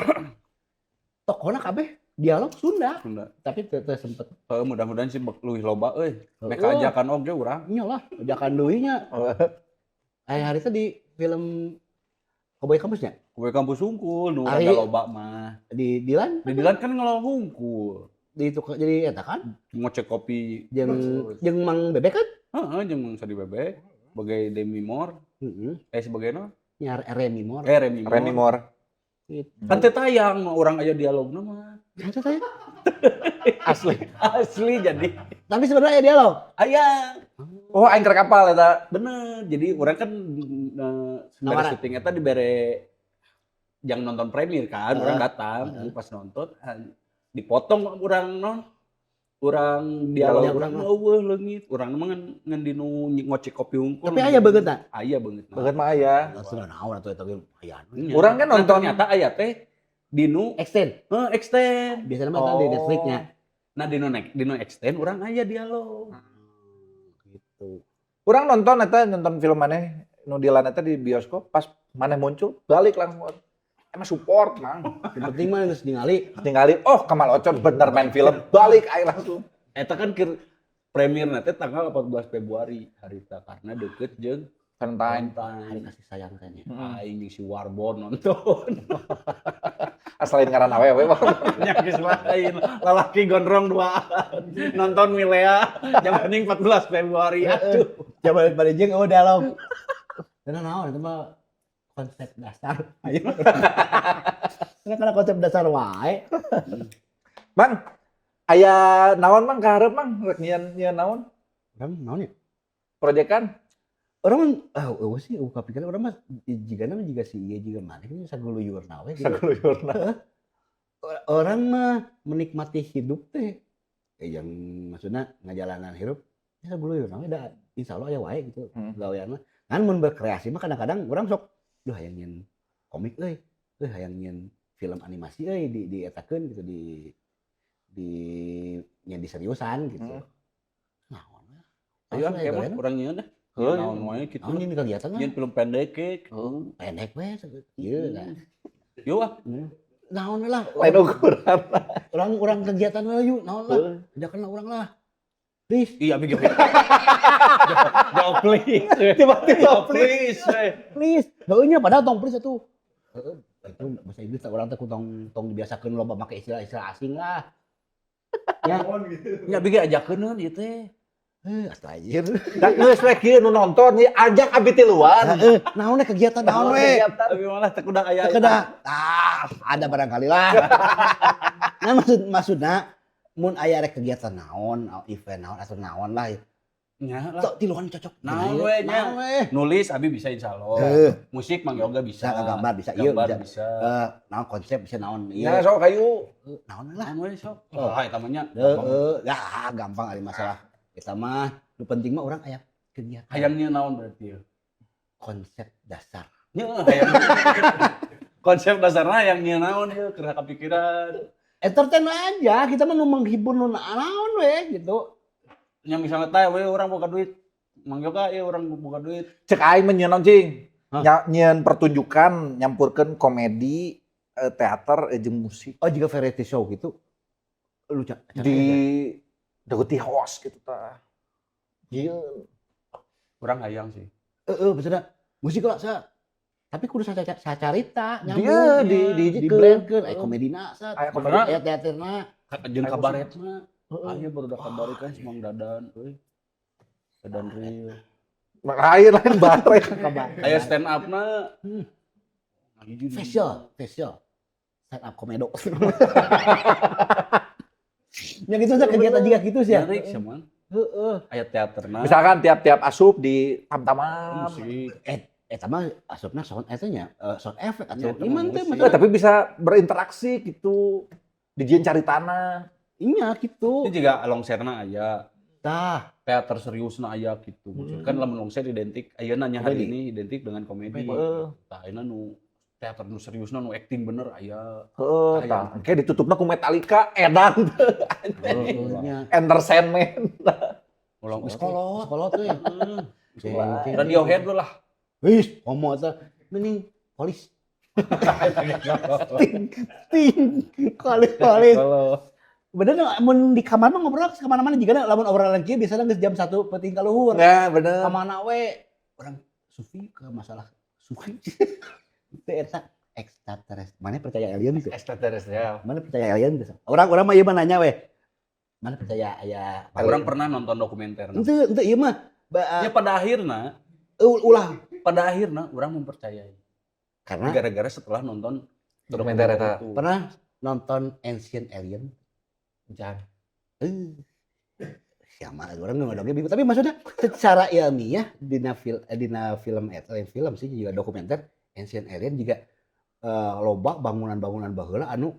tokohna kabeh dialog Sunda, Sunda. Tapi teu teu sempet. Heuh, mudah-mudahan sih leuwih loba euy. Mek Heuh. ajakan oge urang. Nya lah, ajakan deui nya. Aya hari teh di film Koboi Kampusnya. Kue kampus hungkul nu Ari- rada loba mah. Di Dilan. Di Dilan kan ngelola hungkul. Di itu jadi eta kan Ngocek kopi. Jeung jeung Mang Bebek kan? Heeh, jeung Mang Sadi Bebek sebagai Demi Moore, eh sebagai naon? Nya Remy Moore. Eh Remy Moore. Remy Moore. Gitu. Kan teu tayang urang aya dialogna mah. Itu teh. Asli. Asli jadi. Tapi sebenarnya dialog. Aya. Oh, aing keur kapal eta. Bener. Jadi urang kan beres Nawaran. syuting eta dibere yang nonton premier kan, urang datang, pas nonton ah, dipotong urang non urang dialog Dialog urang urang. Euweuh leungit, urang mah ngan ngan dinu ngocek kopi hungkul. Tapi aya beungeutna. Aya beungeutna. Beungeut mah aya. Langsung naon atuh eta ge aya. Nya. Urang kan Nah, nonton ternyata aya teh dinu Extend. Heuh, extend. Biasanya mah eta di Netflix-nya. Nah, dinu extend urang aya dialog. Gitu. Urang nonton eta, nonton film maneh nu Dilan eta di bioskop, pas maneh muncul balik langsung. Emang support, Mang. Yang penting mah geus ningali. Tinggalin, oh Kamal Ocon bener main film, balik aing langsung. Eta kan keur premier teh tanggal 14 Februari harita karena deket jeung Valentine. Hari Valentine. kasih sayang kayaknya. Aing jeung si Warbon nonton. Asal lain ngaran awewe mah. Nya geus lain. Lalaki gondrong duaan. Nonton Milea jam 14 Februari atuh. Coba pada jeung oh dialog. Karena naon itu mah konsep dasar. Ayo. Karena karena konsep dasar wae. Mang, aya naon Mang kaharep Mang? Rek nyieun nyieun naon? Urang naon ya? Proyekan? Urang mah ah eueuh sih eueuh kapikiran urang mah jigana mah jiga si ieu jiga maneh saguluyurna we gitu. Saguluyurna. Urang mah menikmati hidup teh yang maksudnya ngajalanan hidup ya saguluyurna we da insyaallah aya wae gitu gawean mah. Ngan mun berkreasi mah kadang-kadang urang sok Duh, hayang nyieun komik euy. Euy, hayang nyieun film animasi euy, di etakeun gitu, di nya diseriusan gitu. Naon we? Ayo ah, Langsung kayak mah aya urang nyieun deh. Heuh. Naon wae kitu. Naon ini kegiatan Nyieun film pendek ke. Heuh. Pendek we ieu nah. Yuk ah. Naon we lah. Lain ukuran. Urang urang kegiatan we yuk, naon lah. Heuh. Ajakan lah urang lah. Please. Iya, abi ge. Jawab please. Tiba-tiba Please. Please. Heueuh nya, padahal tong please atuh. Heueuh, itu bahasa Inggris teh urang teh tong tong dibiasakeun loba make istilah-istilah asing lah. Ya. Nya abi ge ajakeun ieu teh. Heuh, astagfirullah. Da geus we kieu nu nonton ieu ajak abi tiluan. Heeh, naon we kegiatan naon we? Abi malah teu kudu aya. Teu ah, ada barangkali lah. Nah, maksudna mun aya rek kegiatan naon, event naon atau naon lah. Nya lah. Tok tiluan cocok. Naon we nya. Naon we. Nulis abi bisa insyaallah. Heuh, Musik Mang Yoga bisa. Bisa gambar bisa ieu Gambar bisa. bisa. Eh, naon konsep bisa naon ieu. Ya sok kayu. Heuh, naon we lah. Naon we sok. Wah, eta mah nya. Heeh, ya gampang ari masalah. Eta mah nu penting mah urang aya kegiatan. Hayangnya naon berarti ya? Konsep dasar. Nya hayang. Konsep dasarna hayangnya naon ya, keur kepikiran. Entertain aja, kita mah nu menghibur nu naon we gitu. Nya misalnya teh we urang boga duit. Mang Yoga ieu urang boga duit. Cek aing mah nyieun naon cing. Hah? Nyieun pertunjukan nyampurkeun komedi, teater jeung musik. Oh, juga variety show gitu. Lu Di Deuti host gitu tah. Nyieun. Urang hayang sih. Heeh, maksudnya musik lah sa. Tapi kudu sacarita nyambung. Dia di Di blendkeun aya komedina sa. Aya komedi. Aya teaterna. Jeung Aya kabaretna. Heeh. Aya baru kabaret kan si Mang Dadan euy. Dadan real. Lain lain baret. Kabaret. Aya stand up-na. Nah, hiji di- Facial, facial. Stand up komedo. Yang itu sih kegiatan juga gitu sih ya. Menarik sih, Mang. Heeh. Aya teaterna. Misalkan tiap-tiap asup di tam-tamam. Musik. Eta mah asupna sound eta nya, sound effect Ya, atau eta mah iman teh musik. Eh, tapi bisa berinteraksi gitu. Dijieun caritana. Iya gitu. Itu juga longserna aya. Tah, Teater seriusna aya gitu. Kan lamun longser identik ayeuna nya hari Komedi. ini identik dengan komedi. Heeh. Tah ayeuna nu teater nu seriusna nu acting bener aya. Heeh, Aya. tah. Engke ditutupna ku Metallica edan. heeh nya. Enter Sandman. Ulang Geus kolot, kolot we. Heeh. Radiohead lu lah. Wih, homo eta mending polis. Ting, ting, polis, polis. Bener mun di kamar mah ngobrol kemana-mana juga lamun obrolan kieu biasanya geus jam 1 peuting ka luhur. Nah, bener. Kamana we? Orang sufi ke masalah sufi. Itu eta extraterrestrial. Mana percaya alien tuh? Extraterrestrial. Mana percaya alien tuh? Orang-orang mah ieu mah nanya we. Mana percaya aya Urang pernah nonton dokumenter. Ente ente ieu mah Ya pada akhirnya, ulah pada akhirnya urang mempercayai. Karena Gara-gara setelah nonton Dokumenter eta. itu. Pernah nonton Ancient Alien? Jangan. Eh, siapa orang nggak bingung. Tapi maksudnya secara ilmiah dina film eta lain film sih juga dokumenter Ancient Alien juga, loba bangunan-bangunan baheula anu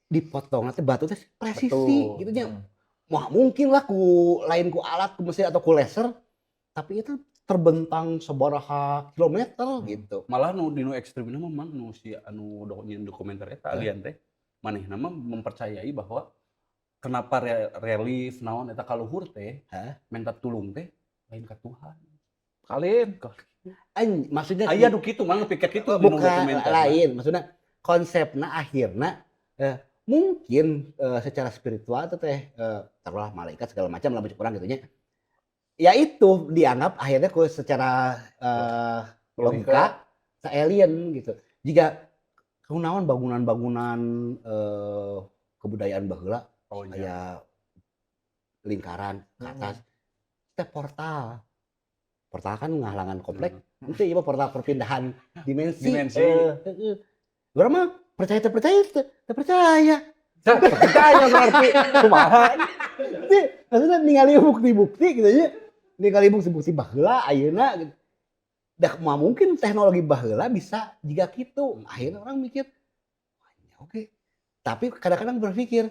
dipotong teh batu teh presisi gitu nya. Wah, mungkin lah ku lain ku alat ku mesin atau ku laser, tapi itu terbentang sabaraha kilometer gitu. Malah nu di nu ekstrimna mah mang nu si anu nyieun dokumenter eta alien teh manehna mah mempercayai bahwa kenapa relief naon eta kaluhur teh Hah? minta tulung teh lain ka Tuhan. Kalin. An, maksudnya Aya nu kitu mah ngepikir kitu di nu bukan dokumenter. lain, maksudnya konsepna akhirna mungkin secara spiritual itu teh taruhlah malaikat segala macam lah kurang gitu nya. Ya itu dianggap akhirnya ku secara logika sa alien gitu. Jika kunaon bangunan-bangunan kebudayaan baheula Oh iya. aya lingkaran ke atas teh portal. Portal kan ngahalangan komplek. Itu ieu mah portal perpindahan dimensi. Dimensi. Heeh. Urang mah percaya teu percaya teu teu percaya. Percaya berarti kumaha? Teu, maksudnya ningali bukti-bukti gitu nya. Ningali bukti-bukti baheula ayeuna gitu. Dah mah mungkin teknologi baheula bisa jiga kitu. Akhirnya orang mikir, wah, ya oke. Tapi kadang-kadang berpikir,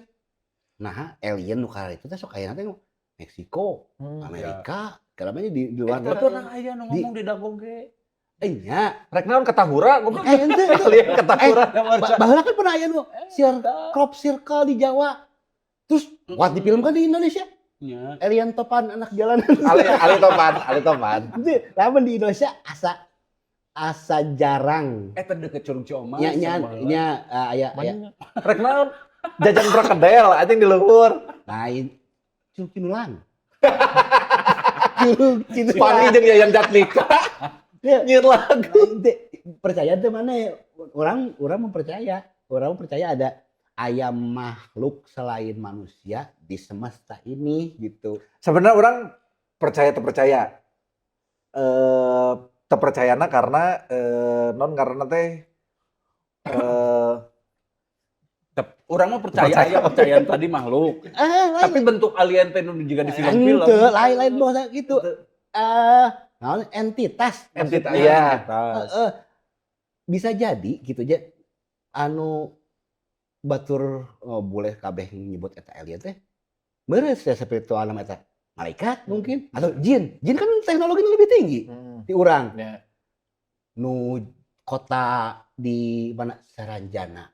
nah alien nu itu teh sok aya teh Meksiko, Amerika, segala macam di luar Betul nah aya nu ngomong di Dago ge. Eh nya. Rek naon ke Tahura goblok. Eh ente. Alien ke Tahura. Baheula kan pernah aya nu crop circle di Jawa. Terus buat difilmkan di Indonesia. Nya. Alien Topan anak jalanan. Ali Ali Topan, Ali Topan. Itu lamun di Indonesia asa asa jarang. Eta deket Curug Ciomas. Nya nya nya aya aya Rek naon? Jajan perkedel anjing di luhur. Lain Curug Cinulang. Curug Cinulang. Pani jeung Yayan Jatnika. Ya, Nyieun lagu. Percaya tuh mana ya? Orang orang mempercaya, orang percaya ada aya makhluk selain manusia di semesta ini gitu. Sebenarnya orang percaya terpercaya. Terpercayana karena non karena teh Urang mah percaya Percaya. aya percayaan tadi makhluk. Eh, lain. Tapi bentuk alien teh nu juga di film-film. Ente, lain lain bangsa gitu. Naon, entitas. Entitas, maksudnya. iya. Bisa jadi gitu aja anu batur, oh, boleh kabeh nyebut eta alien teh meureun secara spiritual nama eta malaikat mungkin atau jin. Jin kan teknologinya lebih tinggi di urang. Nu kota di mana, Saranjana,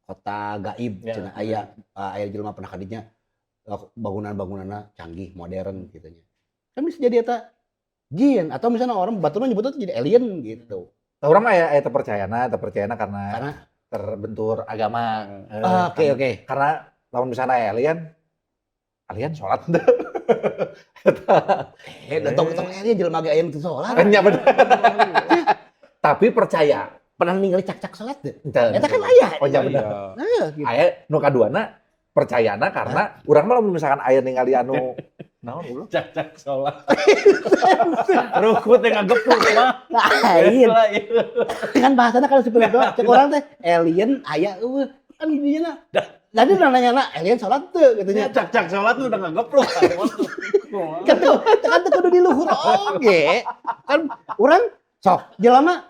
kota gaib cenah aya aya jelema pernah kadinya, bangunan-bangunanna canggih modern gitu nya. Kan bisa jadi eta jin atau misalnya orang baturna nyebutnya jadi alien gitu. Nah, urang mah aya aya terpercayana karena, Karena terbentur agama. Oke oke. Karena lamun misalnya aya alien, alien sholat henteu? Eh, da tong tong alien jelema ge aya nu teu sholat. Nya bener. Tapi percaya. Pernah ningali cak-cak sholat teu? Henteu. Eta kan aya. Oh iya bener. Nah, gitu. Aya nu kaduana percayana karena urang mah lamun misalkan aya ningali anu naon goblok? Cak-cak sholat. Rukut yang ngagepuk mah. Lain. Kan bahasana kalau spiritual cek urang teh alien aya euweuh. Kan dinya na. Tadi nanya na alien sholat teu gitu nya. Cak-cak sholat tuh udah ngagepuk. Kan tuh kudu di luhur oge. Kan urang sok jelema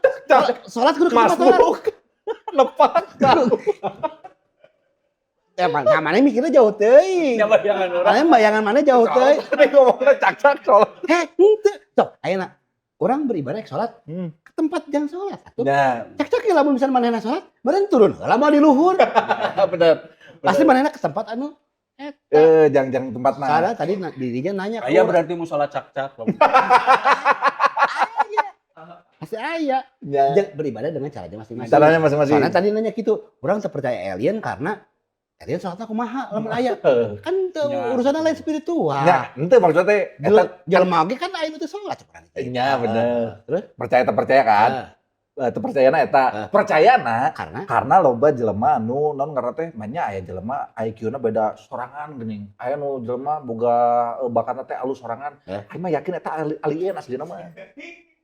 sholat kudu ke tempat sholat. Masbuk. Lepak. Ya mana mikirnya jauh teuing. Ya bayangan urang. Mana bayangan mana jauh teuing. Tadi ngomongnya cak-cak sholat. Heh, henteu. Sok ayeuna urang beribadah sholat ke tempat jang sholat atuh. Nah, Cak-cak ya lamun misalnya manehna sholat, meureun turun heula mah di luhur. Bener. Pasti manehna ke tempat anu eta. Eh, jang-jang tempat mah. Karena tadi dirinya nanya ke Aya urang. berarti musola cak-cak. Pasti aya. Ya. Beribadah dengan caranya masing-masing. Caranya masing-masing. Soalnya tadi nanya gitu, urang terpercaya alien karena alien sholatnya kumaha lamun aya. Kan teu urusanna lain spiritual. Nah, ente maksudnya teh eta Jelema ge kan aya nu teu sholat cek urang. Nya bener. Terus? Percaya terpercaya kan? Terpercayana eta. Percayana Karena karena loba jelema anu non karena teh manya aya jelema IQ-na beda sorangan geuning. Aya nu jelema boga bakatna teh alus sorangan. Aing mah yakin eta alien aslina mah.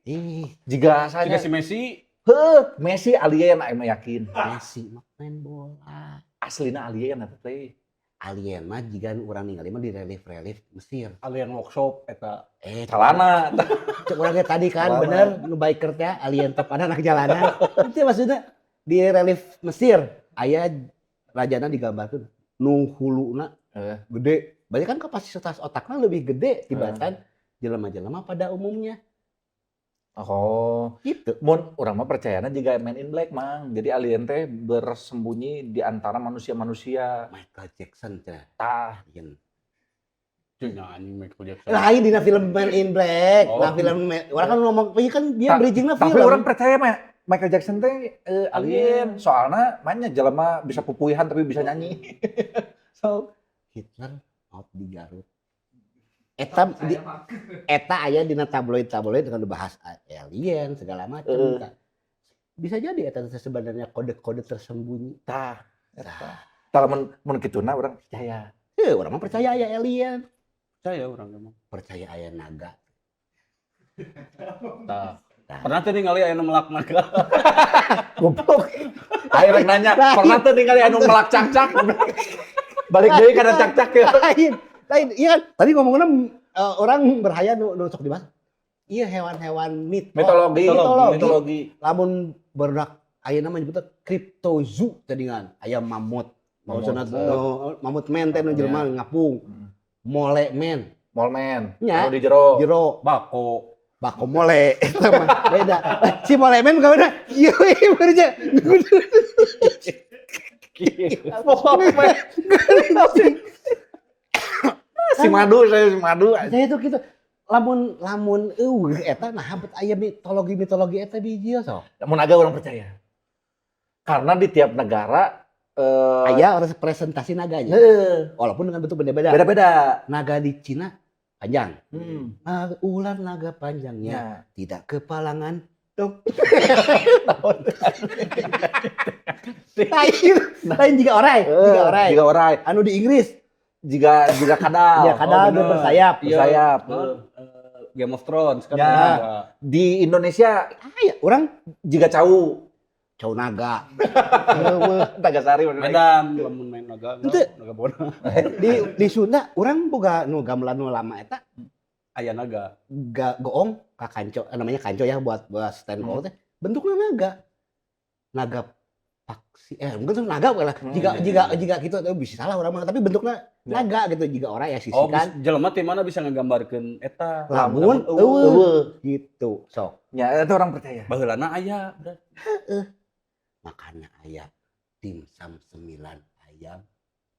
Ih, Jiga Jiga saya si Messi. Heuh, Messi alien aing mah yakin. Messi mah main bola. Aslina alien eta teh. Alien mah jiga nu urang ningali mah di relief-relief Mesir. Alien workshop eta. Eh, Celana. cek urang ge tadi kan Celana. bener nu biker teh alien top ada anak jalanan. Itu maksudnya di relief Mesir aya rajana digambarkeun nu huluna gede. Berarti kan kapasitas otaknya lebih gede tibatan jelema-jelema pada umumnya. Oh, Gitu. mun urang mah percayana jiga Men in Black, Mang. Jadi alien teh bersembunyi di antara manusia-manusia. Michael Jackson cenah Tah, alien. Cuy anjing Michael Jackson. Lain dina film Men in Black. Oh. Nah film urang kan ngomong iya kan dia bridgingna Tapi film. urang percaya mah Michael Jackson teh alien. Soalnya mainnya jelema bisa pupuihan tapi bisa nyanyi. So, Hitler out di Garut. Eta di, eta aya dina tabloid-tabloid dengan dibahas alien segala macam. Bisa jadi eta teh sebenarnya kode-kode tersembunyi. Tah, eta. Tah mun mun kituna urang percaya. Eh, urang mah percaya aya alien, Percaya urang emang. Percaya aya naga. Tah. Tah. Pernah teh ningali aya nu melak naga? Goblok. Ayo rek nanya, Lain. pernah teu ningali anu melak cak-cak? Balik deui kana cak-cak ya. Lain, lain. Iya kan? Tadi ngomongnya orang berhayal nu, nu sok dibahas. Iya hewan-hewan Mitologi, mitologi. mitologi. Lamun berdak ayeuna mah nyebutna cryptozoo tadi kan. Aya mamut. Mamut. Maksudna mamut men teh nu jelema ngapung. Mole men. Mole men. Nya. Anu di jero. Jero. Bako. Bako mole eta mah beda. Si mole men bukan beda. Ieu we benernya. Mole. Si madu, saya si madu. Saya itu gitu. Lamun lamun euweuh eta, nah, bet aya mitologi mitologi eta biji sok. Mun naga urang percaya. Karena di tiap negara Aya representasi naganya. Walaupun dengan bentuk beda-beda. Beda-beda. Naga di Cina panjang. Ah, ular naga panjangnya tidak kepalangan. Dong. Lain, lain jiga orai, jiga orai. Jiga orai. Anu di Inggris, Jiga jiga kadal. ya kadal Oh, dia bener. bersayap. Iya. Bersayap. Game of Thrones kan Ya. ada. Di Indonesia Aya, urang jiga cau. Cau naga. Eueuh. Tagasari bener. Medan lamun main naga, Henteu. Naga bona. Di Sunda urang boga nu gamelan nu lama eta Aya naga. Goong ka kanco, namanya kanco ya, buat buat stand goong teh bentuknya naga. Naga paksi, mungkin tuh naga lah. Jika jika jika gitu atau bisa salah urang mah, tapi bentuknya naga gitu, jika orang ya Oh, sisikan. Jelema ti mana bisa ngagambarkeun eta? Lamun euweuh. euweuh gitu sok. Ya, itu urang percaya. Baheulana aya berarti. Makanya aya dimsum 9 ayam.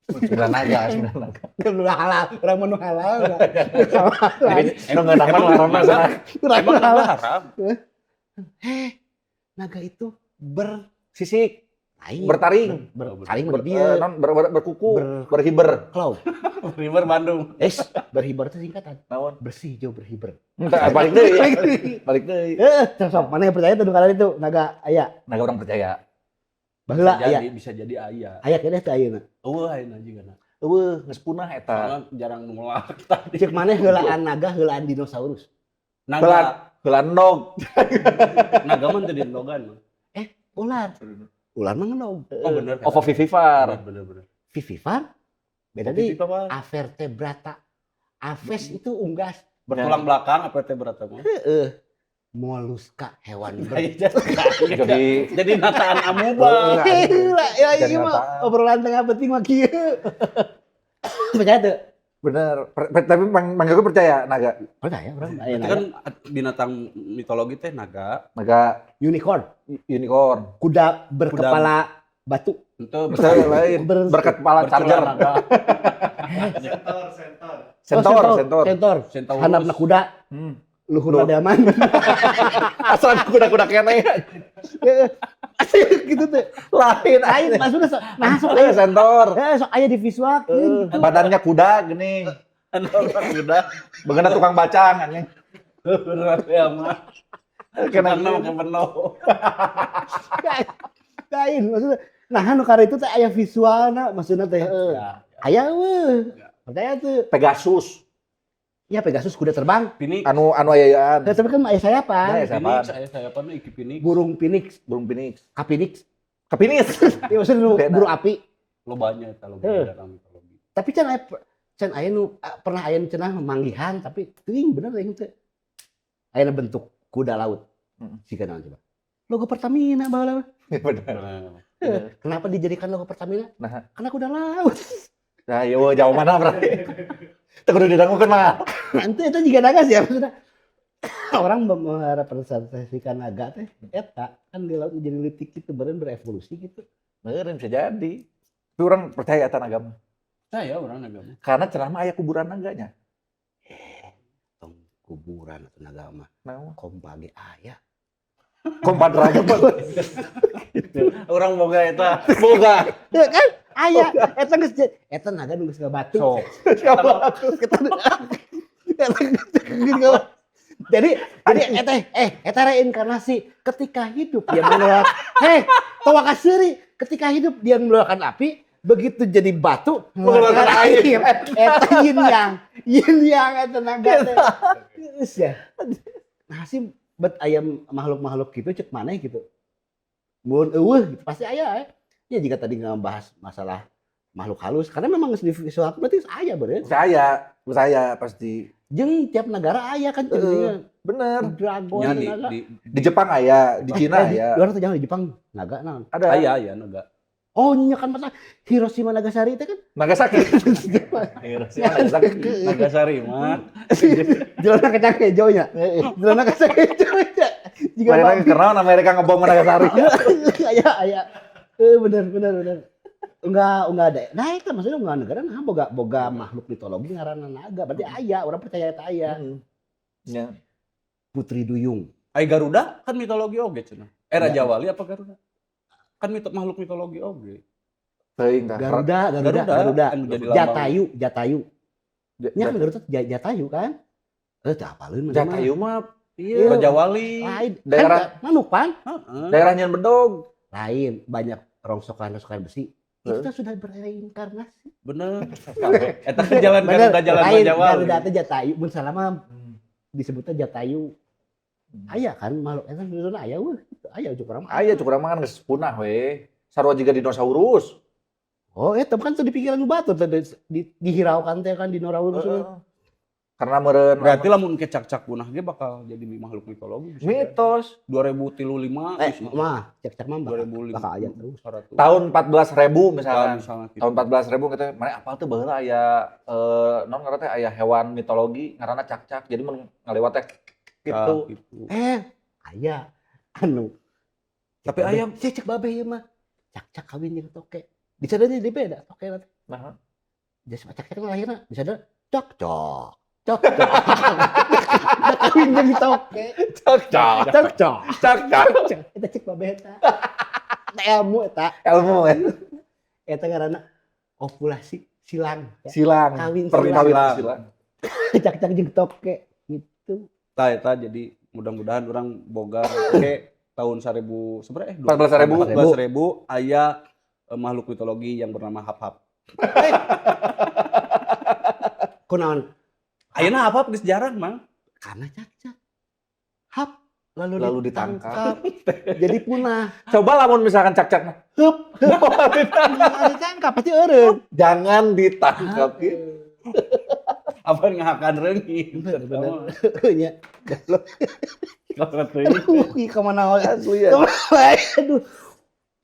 Sembilan naga, sembilan naga. Nu halal, urang mah nu halal. Jadi, nu ngeunah mah nu haram mah sana. Urang Emang nu halal. naga haram? Eh, naga itu ber Sisik, lain. Bertaring. Bertaring mah dia. Non, berkuku, berhiber. Claw. River Bandung. Es, berhiber itu singkatan. Naon? Bersih jauh berhiber. Entah, balik deui. Balik deui. Eh, sok mana yang percaya tuh kalian itu naga aya. Naga urang percaya. Baheula Bisa aya. jadi, bisa jadi aya. Aya keneh teh ayeuna. Euweuh ayeuna juga na. Euweuh, geus punah eta. Soalnya jarang nolak tadi. Cek maneh heulaan naga, heulaan dinosaurus? Naga, Heulaan endog. Naga mah teu diendogan mah. Ular. Ular mah ngendog. Oh bener. Ovovivipar. Bener bener bener. Vivipar beda di Vivipar. Avertebrata. Aves itu unggas. Bertulang belakang apa teh berata mah? Heeh. Moluska hewan ber. Jadi Jadi nataan amuba. Heula ya Jadi ieu mah nataan. obrolan tengah penting mah kieu. Percaya tuh? Bener. Tapi Mang Mang Jago percaya naga. Percaya urang aya Itu naga. kan binatang mitologi teh naga. Naga Unicorn, unicorn. Kuda berkepala batu. Itu Betul lain. Berkepala charger. Naga. Centaur, centaur. Centaur, Oh, centaur. Centaur. Centaurus. Handapna kuda, luhurna delman. Asal kuda-kuda keneh. Gitu tuh. Lain. Lain maksudnya sok nah sok Eh, aya centaur. sok aya divisualkeun gitu. Badannya kuda gini. Kuda. Beungeuna tukang bacang anjing. Berat ya mah. Kena Karena pakai penuh. Lain maksudnya. Nah, anu karena itu teh aya visualna maksudnya teh. Ya. Aya euweuh. Percaya tuh. Pegasus. Ya Pegasus kuda terbang. Phoenix. Anu anu ayaan. Nah, tapi kan aya sayapan. Ya, Phoenix, sayapan. saya sayapan iki Phoenix. Burung phoenix, Burung phoenix. kapinix. Kepinis. Ya maksudnya nu Beda. burung api. Lobanya eta loba dalam mitologi. Tapi can aya nu pernah aya nu cenah manggihan, tapi teuing bener euy teu. Aya bentuk kuda laut. Siga naon coba? Logo Pertamina baheula mah. Bener. Nah, Kenapa dijadikan logo Pertamina? Nah. Karena kuda laut. Nah, yo jauh mana berarti? Teu kudu didangukeun mah. Nanti itu juga naga sih ya maksudnya. Orang merepresentasikan naga teh eta kan di laut jadi leutik gitu, beren berevolusi gitu. Meureun bisa jadi. Tapi urang percaya eta naga mah. Saya urang naga mah. Karena cenah mah aya kuburan naganya. Tong kuburan atau naga mah. Naon? Kompa ge aya. Kompa Dragon. Urang boga eta. Boga. Ya kan? Aya eta geus eta naga nu geus batu. Sok. Siapa? Eta geus. Jadi eta eta reinkarnasi ketika hidup dia mengeluarkan, heh, tawa kaseri, ketika hidup dia mengeluarkan api, begitu jadi batu mengeluarkan air. Eta yin yang, yin yang eta naga teh. Geus ya. Nah sih bet aya makhluk-makhluk gitu cek maneh gitu. Mun euweuh gitu pasti aya. Ya jika tadi ngebahas masalah makhluk halus karena memang geus divisualkeun berarti geus aya beureun. Saya pasti. Jeung tiap negara aya kan Heeh, bener. Dragon Nya di, naga. di Di Jepang aya, di Cina Eh, aya. Di, urang teh jangan di Jepang naga naon? Ada. Aya aya naga. Oh nya kan masa Hiroshima Nagasari itu kan Nagasaki. Hiroshima Nagasaki. Nagasari mah. Jelana kacang hijau nya. Jelana kacang hijau nya. Jika Mereka karena Amerika ngebom Nagasari. Aya aya. Eh, bener bener bener. Enggak ada. Nah, itu maksudnya enggak negara nah boga boga makhluk mitologi ngaranna naga. Berarti aya, orang percaya eta aya. Ya. Putri Duyung. Ai Garuda kan mitologi oge cenah. Eh, Ya. Raja Wali apa Garuda? Kan makhluk mitologi oge. Teuing tah. Garuda, Garuda, Garuda, Garuda. anu jadi lambang. Jatayu, Jatayu. Nya kan Garuda Jatayu kan? Eh, teu apaleun mah. Jatayu mah Iya. Raja Wali. Lain. Daerah- Kan manuk pan? Heeh. daerah Nyen Bedog. Lain, banyak rongsokan-rongsokan besi. Itu kan sudah berreinkarnasi. Bener. Eta kan jalan Bener, Garuda, jalan lain, Raja Wali. Garuda teh Jatayu, mun salah mah disebutnya Jatayu. Aya kan makhluk eta sebetulna aya weuh. Aya cuk urang mah. Aya cuk urang mah kan geus punah we. Sarua jiga dinosaurus. Oh, eta kan tuh di pikiran batur teh dihiraukan teh kan dinosaurus. Heeh. Karena meureun Berarti lamun ke cak-cak punah ge bakal jadi makhluk mitologi bisa jadi. Mitos. 2035 Eh, bisa. mah cak-cak mah bakal, 2005 bakal aya terus. 100. Tahun 14.000 misalkan. Misalnya gitu. Tahun 14.000 kita mana apal tuh baheula aya non ngaranna teh aya hewan mitologi ngaranna cak-cak. Jadi mun ngaliwat teh gitu. Ah, gitu. Eh, aya anu. Tapi aya Cek cek babe ieu mah. Cak-cak kawin jeung toke. Disadar jadi beda toke nanti. Nah, Jadi cak-cak lahirna disadar cok cok. Cok cok. Da kawin jeung toke. Cak-cak. Cok cok. Cak-cak. Eta cek babe eta. Eta ilmu eta. Ilmu ya. Eta ngaranna ovulasi silang. Silang. Kawin Perkawinan silang. silang. Cak-cak jeung toke gitu. Tah eta jadi mudah-mudahan orang boga oke tahun 1000 sebenarnya 14.000. 14.000 aya makhluk mitologi yang bernama Hap-Hap. Kunaon? Ayeuna Hap-Hap geus jarang, Mang. Karena cak-cak. Hap lalu, Lalu ditangkap. Jadi punah. Coba lamun misalkan cak-cak mah, Hup, hup. Ditangkap pasti eureun. Jangan ditangkap gitu. Apa ngahakan reungit. Bener, bener. Nya. Kalau teuing. Aduh, ieu ka mana wae. Asli ya. Kemana wae? Aduh.